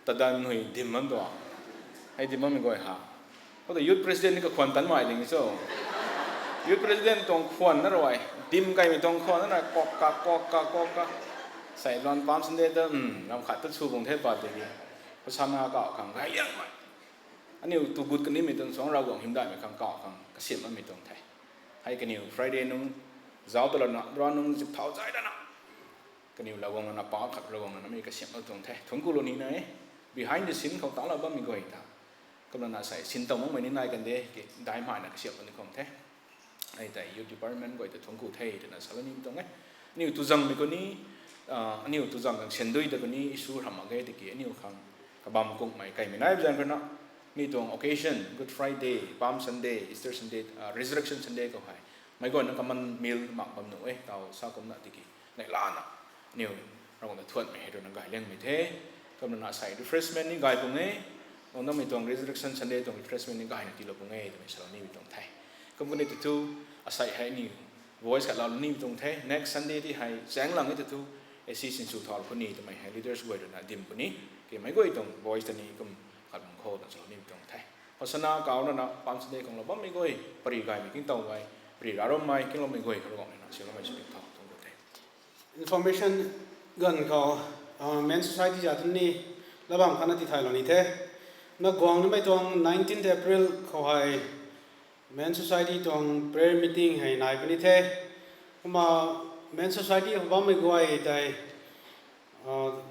tadan hui dim bam tuang. Hei dim bammei guay ha. Khou ta youth president ni kakhwan tan mai ding cho. Youth president tuang khwan na rui, dim kaimei tuang khwan na rui, kuak, kak, kuak, kak, kuak, kak. Sei lan Palm Sunday ta, ram khat ta sw bung the pat de ki. Hosanna kau khang gay liangmei. Aniu tu gut kanimei tuang suang Ravguangc hymdaihmei khang kau khang kasiamh bammei tuang the. Hei kaniw Friday nung zauc ta lana, ra nung zip thau zai lana. Kaniw Ravguangc lana, pa khat Ravguangc lana mei kasiamh bam tuang the. Thungc kulou nina e. Behind the scene khou tangclou bammei guay ta. Kumlana sei sin tang makmei ni nai kan de, ki dai maina kasiamh bam ni khang the. Hei tei youth department guay ta thungc ku the twna salou ni tuang e. Aniu tuzangmei khou ni, aniu tuzang khang sendui ta khou ni issue ram mak ge tiki aniu khang kabam kungmei kaimei nai bzan khou na. Mi tuang occasion, Good Friday, Palm Sunday, Easter Sunday, Resurrection Sunday khou hei. Meic guayna common meal mak bam nuh e, tau sa kumna tiki. Neihlana, aniu, Ravguangc ta thuanmei hei ruina gay liangmei the. Kumlana sei refreshment ni gay pung e. Guang Damei tuang Resurrection Sunday tuang refreshment ni gayna tiilou pung e twmei salou nimei tuang the. Kum kani tu thu, asei hei ni voice khat laalou nimei tuang the. Next Sunday ti hei chaeng lang e tu thu, A C sinsw thau puni twmei hei leaders guay ruina dim puni. Ki meic guay tuang voice ta ni kum khat bang khou ta salou nimei tuang the. Hosanna kau lana Palm Sunday khang lou bammei guay, pary gaymei kingtow guay, pary rarommei kingloumei guay, Ravguangc ruina siloumei sw ni thau tuang khou the. Information ganv khou, Men Society za tun ni, labam khatna tithaylou ni the. Na guang namei tuang nineteenth April khou hei, Men Society tuang prayer meeting hei nai puni the. Kumna Men Society khou bammei guay tei,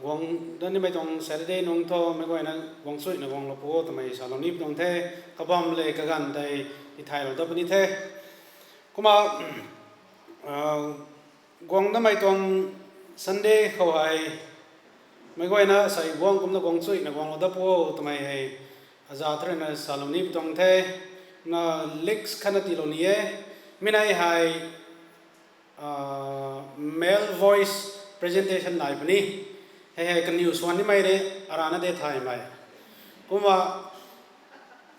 guang dat nimei tuang Saturday nung thu meic guayna guang chuina guanglou pu o twmei salou ni pu tuang the. Kabam le kaganv tei tithaylou dat puni the. Kumna, guang namei tuang Sunday khou hei, meic guayna sei guang kumna guang chuina guanglou dat pu o twmei hei, aza thu ruina salou ni pu tuang the. Na lyrics khatna tiilou ni e. Mi nei hei, male voice presentation nai puni. Hei hei kaniw swan nimei re, arana de thaymei. Kumna,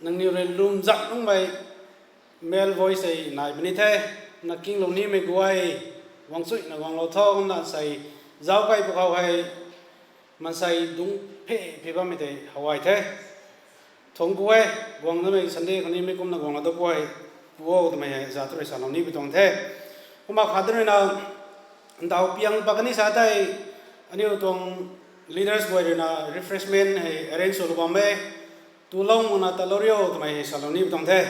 nangniw rui lwm zak nungmei male voice hei nai puni the. Na kinglou nimei guay, guang chuina guanglou tho kumna sei, zauc kai pu khou hei, maansei dungc phe phi bammei tei how ai the. Thungc ku e, guang namei Sunday khou ni mi kumna guanglou dat pu e, pu o twmei hei aza thu rui salou ni pu tuang the. Kumna khat ruina, ndau piang pat kani sa tei, aniu tuang leaders guay ruina refreshment hei arrange swlou bam e, tulou makna tatlou rio twmei hei salou ni pu tuang the.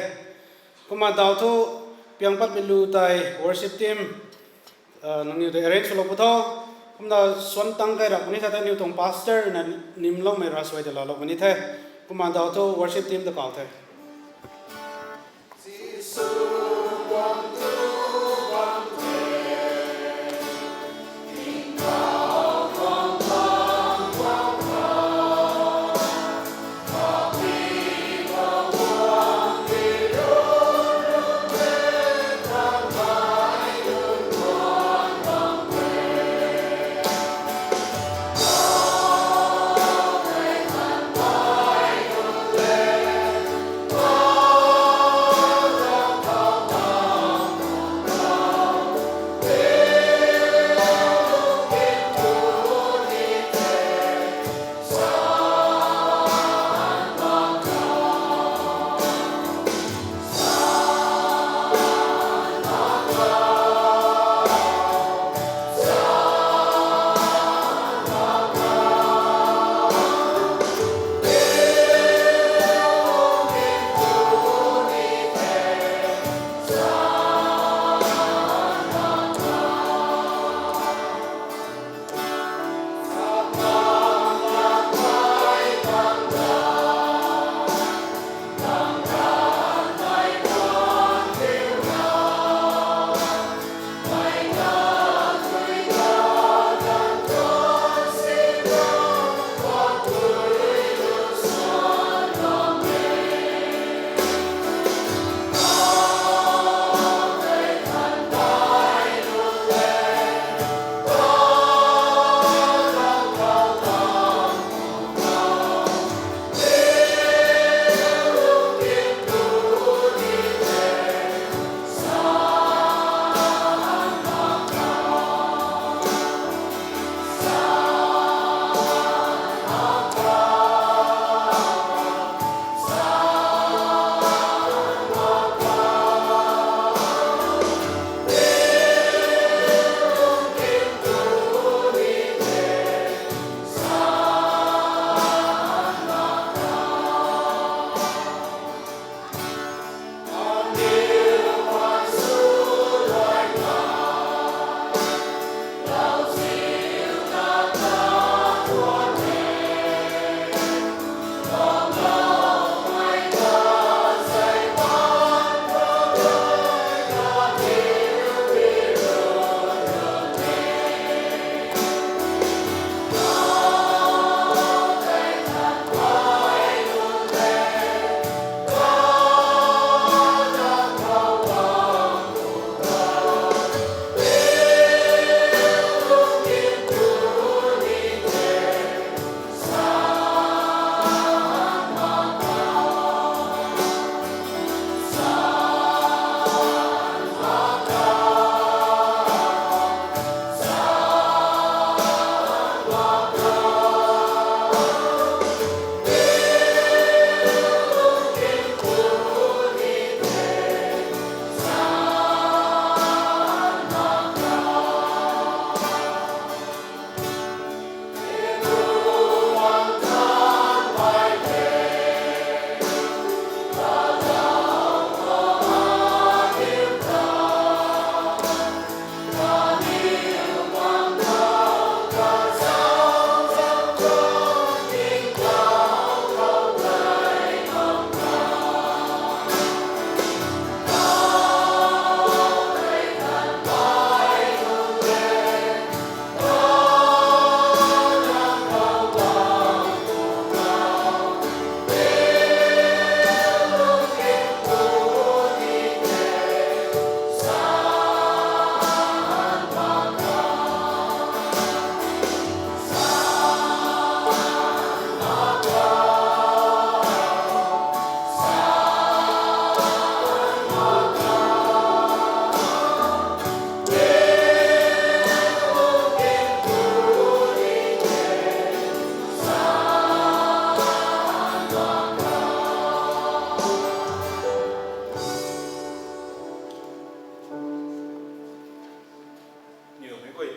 Kumna ndau thu piang patmei lu tei worship team, nangniw tei arrange swlou pu tho. Kumna suan tang kai rap puni sa tei aniu tuang pastor ruina nimloumei ravsuai tei laalou puni the. Kumna ndau thu worship team ta kau the.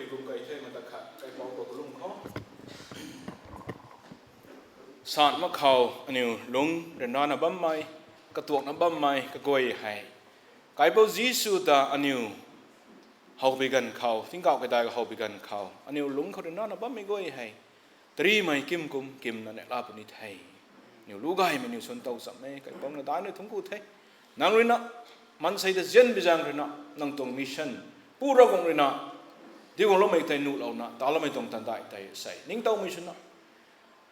Kum kai the mata khat kaipouc khou kalung khou, san mak khou aniu lungc ryanrana bammei, katuakna bammei kaguay hei, kaipouc Jisu ta aniu howpui ganv khou, tingkauh kadai khou howpui ganv khou aniu lungc khou ryanrana bammei guay hei, tarimei kim kum kimna neihla puni the. Aniu lu gaymei aniu suan tow cham e, kaipouc na daihna thungc ku the. Nang ruina, maansei ta zianbi zaeng ruina, nang tuang mission, Pu Ravguangc ruina, diu guangloumei tei nuhlouna taloumei tuang tandai tei sei ningtowmei swna,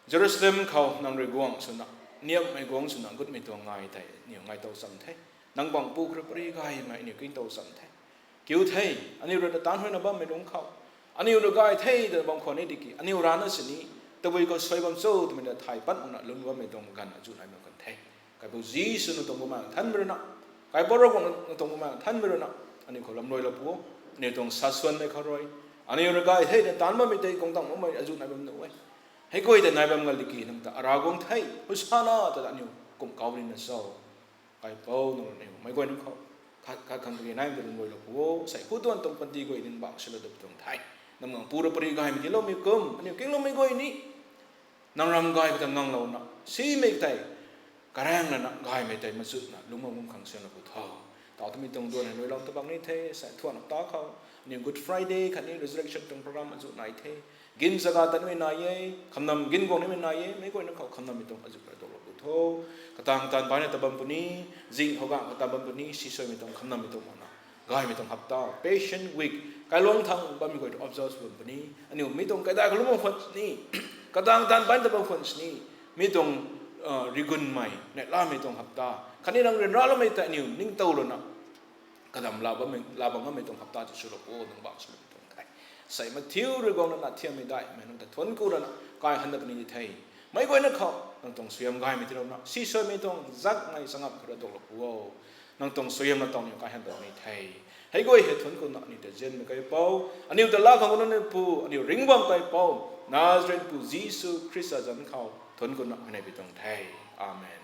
Jerusalem khou nang rui guangc swna, niamhmei guangc swna gutmei tuang ngai tei aniu ngai tow cham the. Nang bangc pu khou rui pary gaymei aniu king tow cham the. Kiu the, aniu ruina taanc huaina bammei lungc khou, aniu rui gay the twna bam khwan ni tiki aniu rana sini, tabui khou suai bam cho twmei ta thay pat makna lungc bammei tuang ganv azuh nai bam kan the. Kaipouc Jisu nang tuang Bumaengh Nthanmei ruina, kaipouc Ravguangc nang tuang Bumaengh Nthanmei ruina, aniu khou lamluailou pu o. Aniu tuang sasuanmei khou rui, aniu rui gay the twna taanc bammei tei guang tang makmei azuh nai bam nuh e. Hei guay tei nai bam nga tiki nang ta Ravguangc the, Hosana ta aniu kum kau nina cho. Kaipouc nang aniu meic guayna khou khat khat khang tiki nai ta lamluailou pu o. Sei hu tuan tuang panty guay ning bak silou dup tuang the. Nang bangc pu rui pary gaymei tiiloumei kum aniu kingloumei guay ni, nang ram gay khou ta nganglouna simei tei karaeng lana gaymei tei machutna lungc bam kum khang sianlou pu tho. Tau twmei tuang duan hei luailou ta bam ni the. Sei thuan ta khou aniu Good Friday khatni Resurrection tuang program azuh nai the. Gin zaga tanmei nai e, khamnam gin guang nimei nai e, meic guayna khou khamnammei tuang azuh rui duaklou pu tho. Kataang taanv baina ta bam puni, zing khou gangh khou ta bam puni, sisuaimei tuang khamnammei tuang makna, gaymei tuang hapta, Passion Week, kailuang thangc bammei guay rui observe bam puni, aniu mi tuang kaidai khou lungc bam khwan sini, kataang taanv baina ta bam khwan sini, mi tuang rigunmei neihlamei tuang hapta, khatni nang ryanraloumei tei aniu ningtow lana kadam la bam ngammei tuang hapta ti swlou pu o, nang bak swlou pu tuang the. Sei mathiu rui guangna na thiammei daihmei nang ta thuanc ku lana kai han dat puni di the. Meic guayna khou nang tuang suaihiam gaymei tiilouna, sisuaimei tuang zakmei changam khou rui duaklou pu o. Nang tuang suaihiam na tuang niw kai han dat puni the. Hei guay hei thuanc kuna aniu ta zianmei kaipouc, aniu ta laa khang kuna ni pu, aniu ringc bam kaipouc, Nazareth pu Jisu Khrista zanc khou thuanc kuna huayney pi tuang the. Amen.